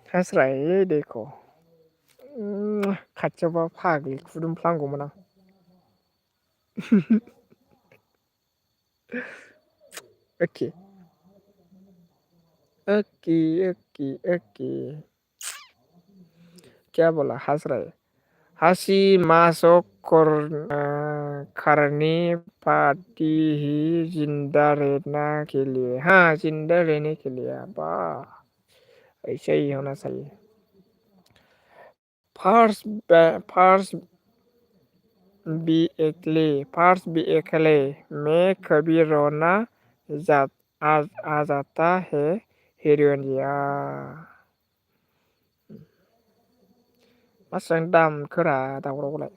हंस रहा है ये देखो खाथियावबा फाग्लि खुदुमफ्लांगौमोन आं ओके ओके ओके ओके क्या बोला हंस रहा है हंसी मासो करने पाती ही जिंदा रहना के लिए हाँ जिंदा रहने के लिए वाह ऐसा ही होना चाहिए फर्स्ट भी अकेले मैं कभी रोना जा, आ जाता है हीरोइन मासिबां दामखोरा दावरावलाय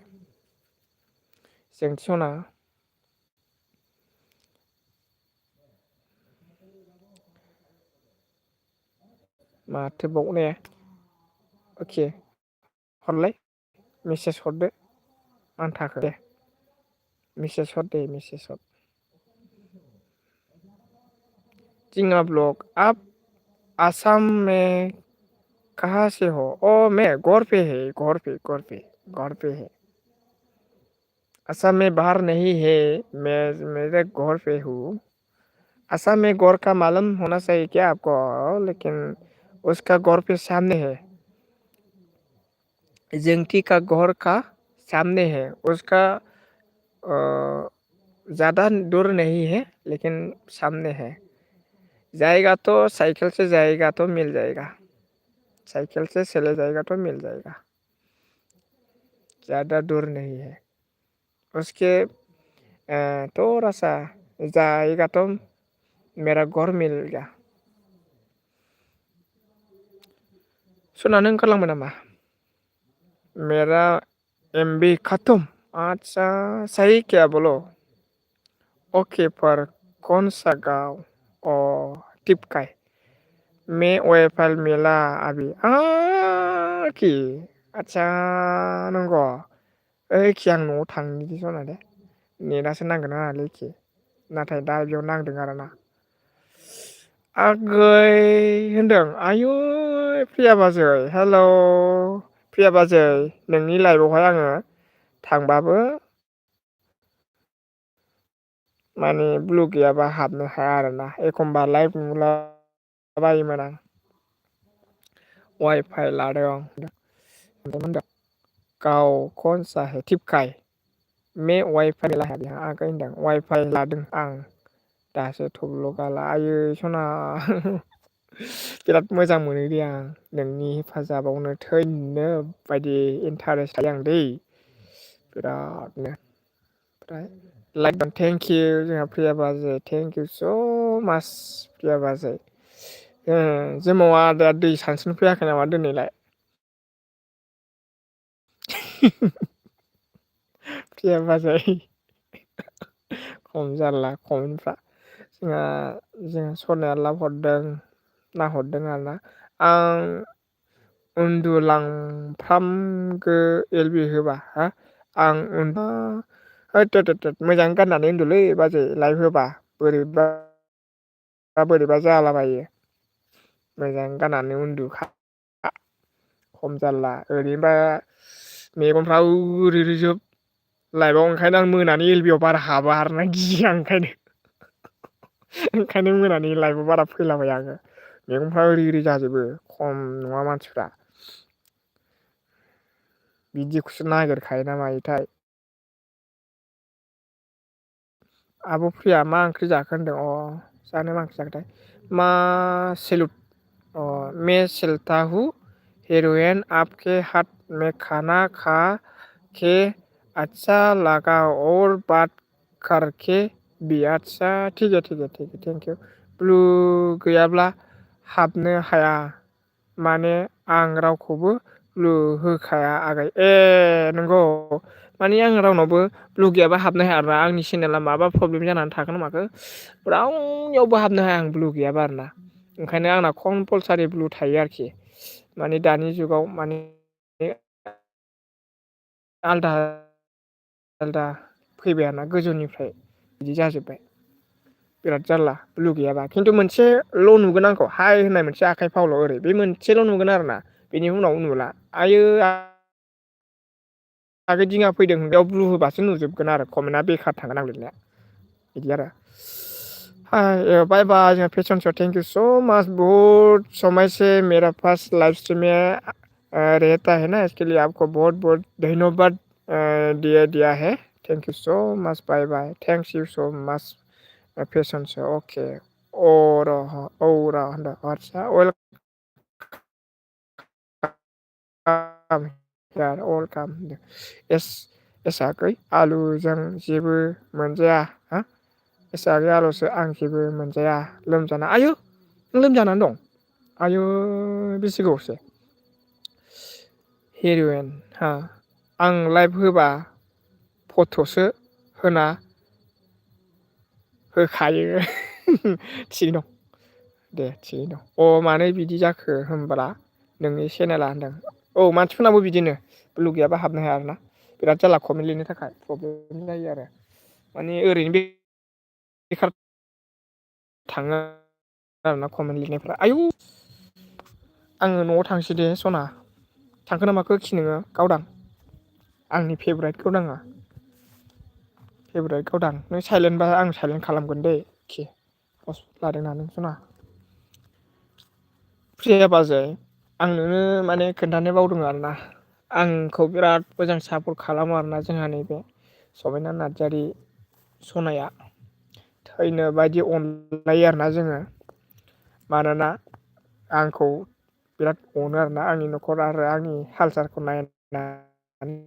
जोंथि सना माथोबाव ने अके हरलाय मेसेज हरदो आन्थाखो दे मेसेज हर दे मेसेज हर जिंगा ब्लॉग आप आसाम में कहाँ से हो ओ मैं घर पे है असम में बाहर नहीं है मैं मेरे घर पे हूँ असम में घर का मालूम होना चाहिए क्या आपको लेकिन उसका घर पे सामने है जंगटी का घर का सामने है उसका ज़्यादा दूर नहीं है लेकिन सामने है जाएगा तो साइकिल से जाएगा तो मिल जाएगा साइकिल से चले जाएगा तो मिल जाएगा ज़्यादा दूर नहीं है उसके थोड़ा सा जाएगा तो मेरा घर मिल गया सुना नों ओंखारलांबाय नामा मेरा एमबी खत्म अच्छा सही क्या बोलो ओके पर कौन सा गाँव ओ टिपकाय मैं वाईफाई मिला अभी कि आच्छा नंगौ ओइखि आं न'आव थांनि सना दे नेटआसो नांगोन ना नाङालै एखि नाथाय दा बेयाव नांदों आरोना आगै होनदों आयु प्रिया बाजै हेलौ प्रिया बाजै नोंनि लाइफआवहाय आङो थांबाबो माने ब्लु गैयाबा हाबनो हाया आरोना एखमबा लाइभ नुलाबायोमोन आं वाईफाई लादों होनदों गाव कौन सा है टिपकाय मैं वाईफाई मिला है आगै होनदों वाईफाई लादों आं दासो थब्ल' गाला आयै सना बिराद मोजां मोनो दे आं नोंनि हेफाजाबावनो थैनो बायदि इन्टारेस्ट थायो आं दै बिरादनो ओमफ्राय लाइक थेंक इउ जोंहा प्रिया बाजै थेंक इउ स' माच प्रिया बाजै जोमावा दा दै सानस्रिनो फैयाखै नामा दिनैलाय? प्रिया बाजै खम जारला कमेन्टफ्रा जोंहा सनाया लाभ हरदों नाहरदों आरोना आं उन्दुलांफ्रामगो एल-बि होबा हा हैद मोजाङै गाननानै उन्दुलै बाजै लाइभ होबा बोरैबा जालाबायो मोजां गाननानै उन्दुखा खम जारला ओरैनोबा मेगनफ्रा ओरै रोजोब लाइभआव ओंखायनो आं मोनानि एल-बि आव बारा हाबा आरोना गियो आं ओंखायनो मोनानि लाइभआव बारा फैलाबाया आङो मेगनफ्रा ओरै ओरै जाजोबो खम नङा मानसिफ्रा बिदिखौसो नागिरखायो ना मायोथाय आब' प्रिया मा ओंख्रि जाखो होनदों जानो मा ओंख्रि जाखोथाय मा सेलुट मैं चलता हूँ हीरोइन आपके हाथ में खाना खा के अच्छा लगा और बात करके भी अच्छा ठीक है थेंक इउ ब्लु गैयाब्ला हाबनो हाया माने आं रावखौबो ब्लु होखाया आगै नंगौ माने आं रावनावबो ब्लु गैयाबा हाबनो हाया आरोना आंनि चेनेला माबा प्रब्लेम जानानै थाखो ना माखो रावनियावबो हाबनो हाया आं ब्लु गैयाबा आरोना ओंखायनो आंना कम्पालसारि ब्लु थायो आरोखि माने दानि जुगाव माने आलदा आलदा फैबाय आरोना गोजौनिफ्राय बिदि जाजोब्बाय बिराद जारला ब्लु गैयाबा खिन्थु मोनसेल' नुगोन आंखौ हाइ होननाय मोनसे आखाइ फावल' ओरै बे मोनसेल' नुगोन आरोना बेनि उनाव नुला आयै आगै दिङा फैदों बेयाव ब्लु होबासो नुजोबगोन आरो कमेन्टआ बेखार थांगोन आं लिरनाया बिदि आरो बाय बाय जोंहा fashion show thank you so much बहुत समय से मेरा फर्स्ट लाइव स्ट्रीम में रहता है ना इसके लिए आपको बहुत बहुत धन्यवाद दिया है thank you so much bye bye thanks you so much fashion show okay होनदों आदसा वेलकाम एसाखै आलुजों जेबो मोनजाया हा एसाखै आलुसो आं जेबो मोनजाया लोमजाना आयु नों लोमजानानै दं आयु बेसे गोबावसै हिर'इन हा आं लाइभ होबा फट'सो होना होखायो थिग दं दे थिगैनो दं मानो बिदि जाखो होनब्ला नोंनि चेनेला होनदों मानसिफोरनाबो बिदिनो ब्लु गैयाबा हाबनो हाया आरोना बिराद जारला कमेन्ट लिरनो थाखाय प्रब्लेम जायो आरो माने ओरैनो बेखार थाङो आरोना कमेन्ट लिरनायफ्रा आयु आङो न'आव थांसै दे सना थांखो ना माखो खि नोङो गावदां आंनि फेभराइट गावदाङा फेभराइट गावदां नों साइलेन्टबा आं साइलेन्ट खालामगोन दै खि हस्पट लादोंना नों सना प्रिया बाजै आं नोंनो माने खोन्थानो बावदों आरोना आंखौ बिराद मोजां सापर्ट खालामो आरोना जोंहा नैबे समायना नार्जारि सनाया थैनो बायदि अनलायो आरोना जोङो मानोना आंखौ बिराद अनो आरोना आंनि न'खर आरो आंनि हाल सालखौ नायनानै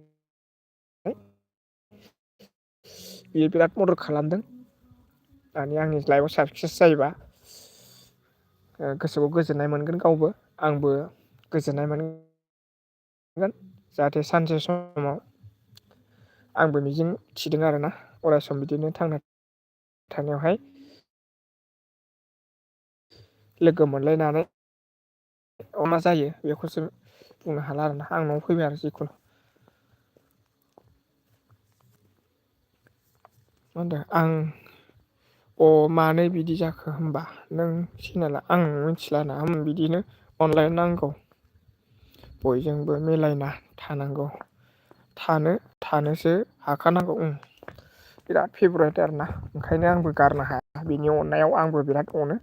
बियो बिराद मदद खालामदों दानि आंनि लाइफआव साक्सेस जायोबा गोसोखौ गोजोननाय मोनगोन गावबो आंबो गोजोननाय मोनगोन जाहाथे सानसे समाव आंबो मिजिं थिदों आरोना अराय सम बिदिनो थांना थानायावहाय लोगो मोनलायनानै मा जायो बेखौसो बुंनो हाला आरोना आं न'आव फैबाय आरो जिखुनु मा होनदों आं मानो बिदि जाखो होनबा नों चेनेला आं मिथिला बिदिनो अनलाइन नांगौ बयजोंबो मिलायना थानांगौ थानोसो हाखानांगौ बिराद फेभरेट आरोना ओंखायनो आंबो गारनो हाया बिनि अननायाव आंबो बिराद अनो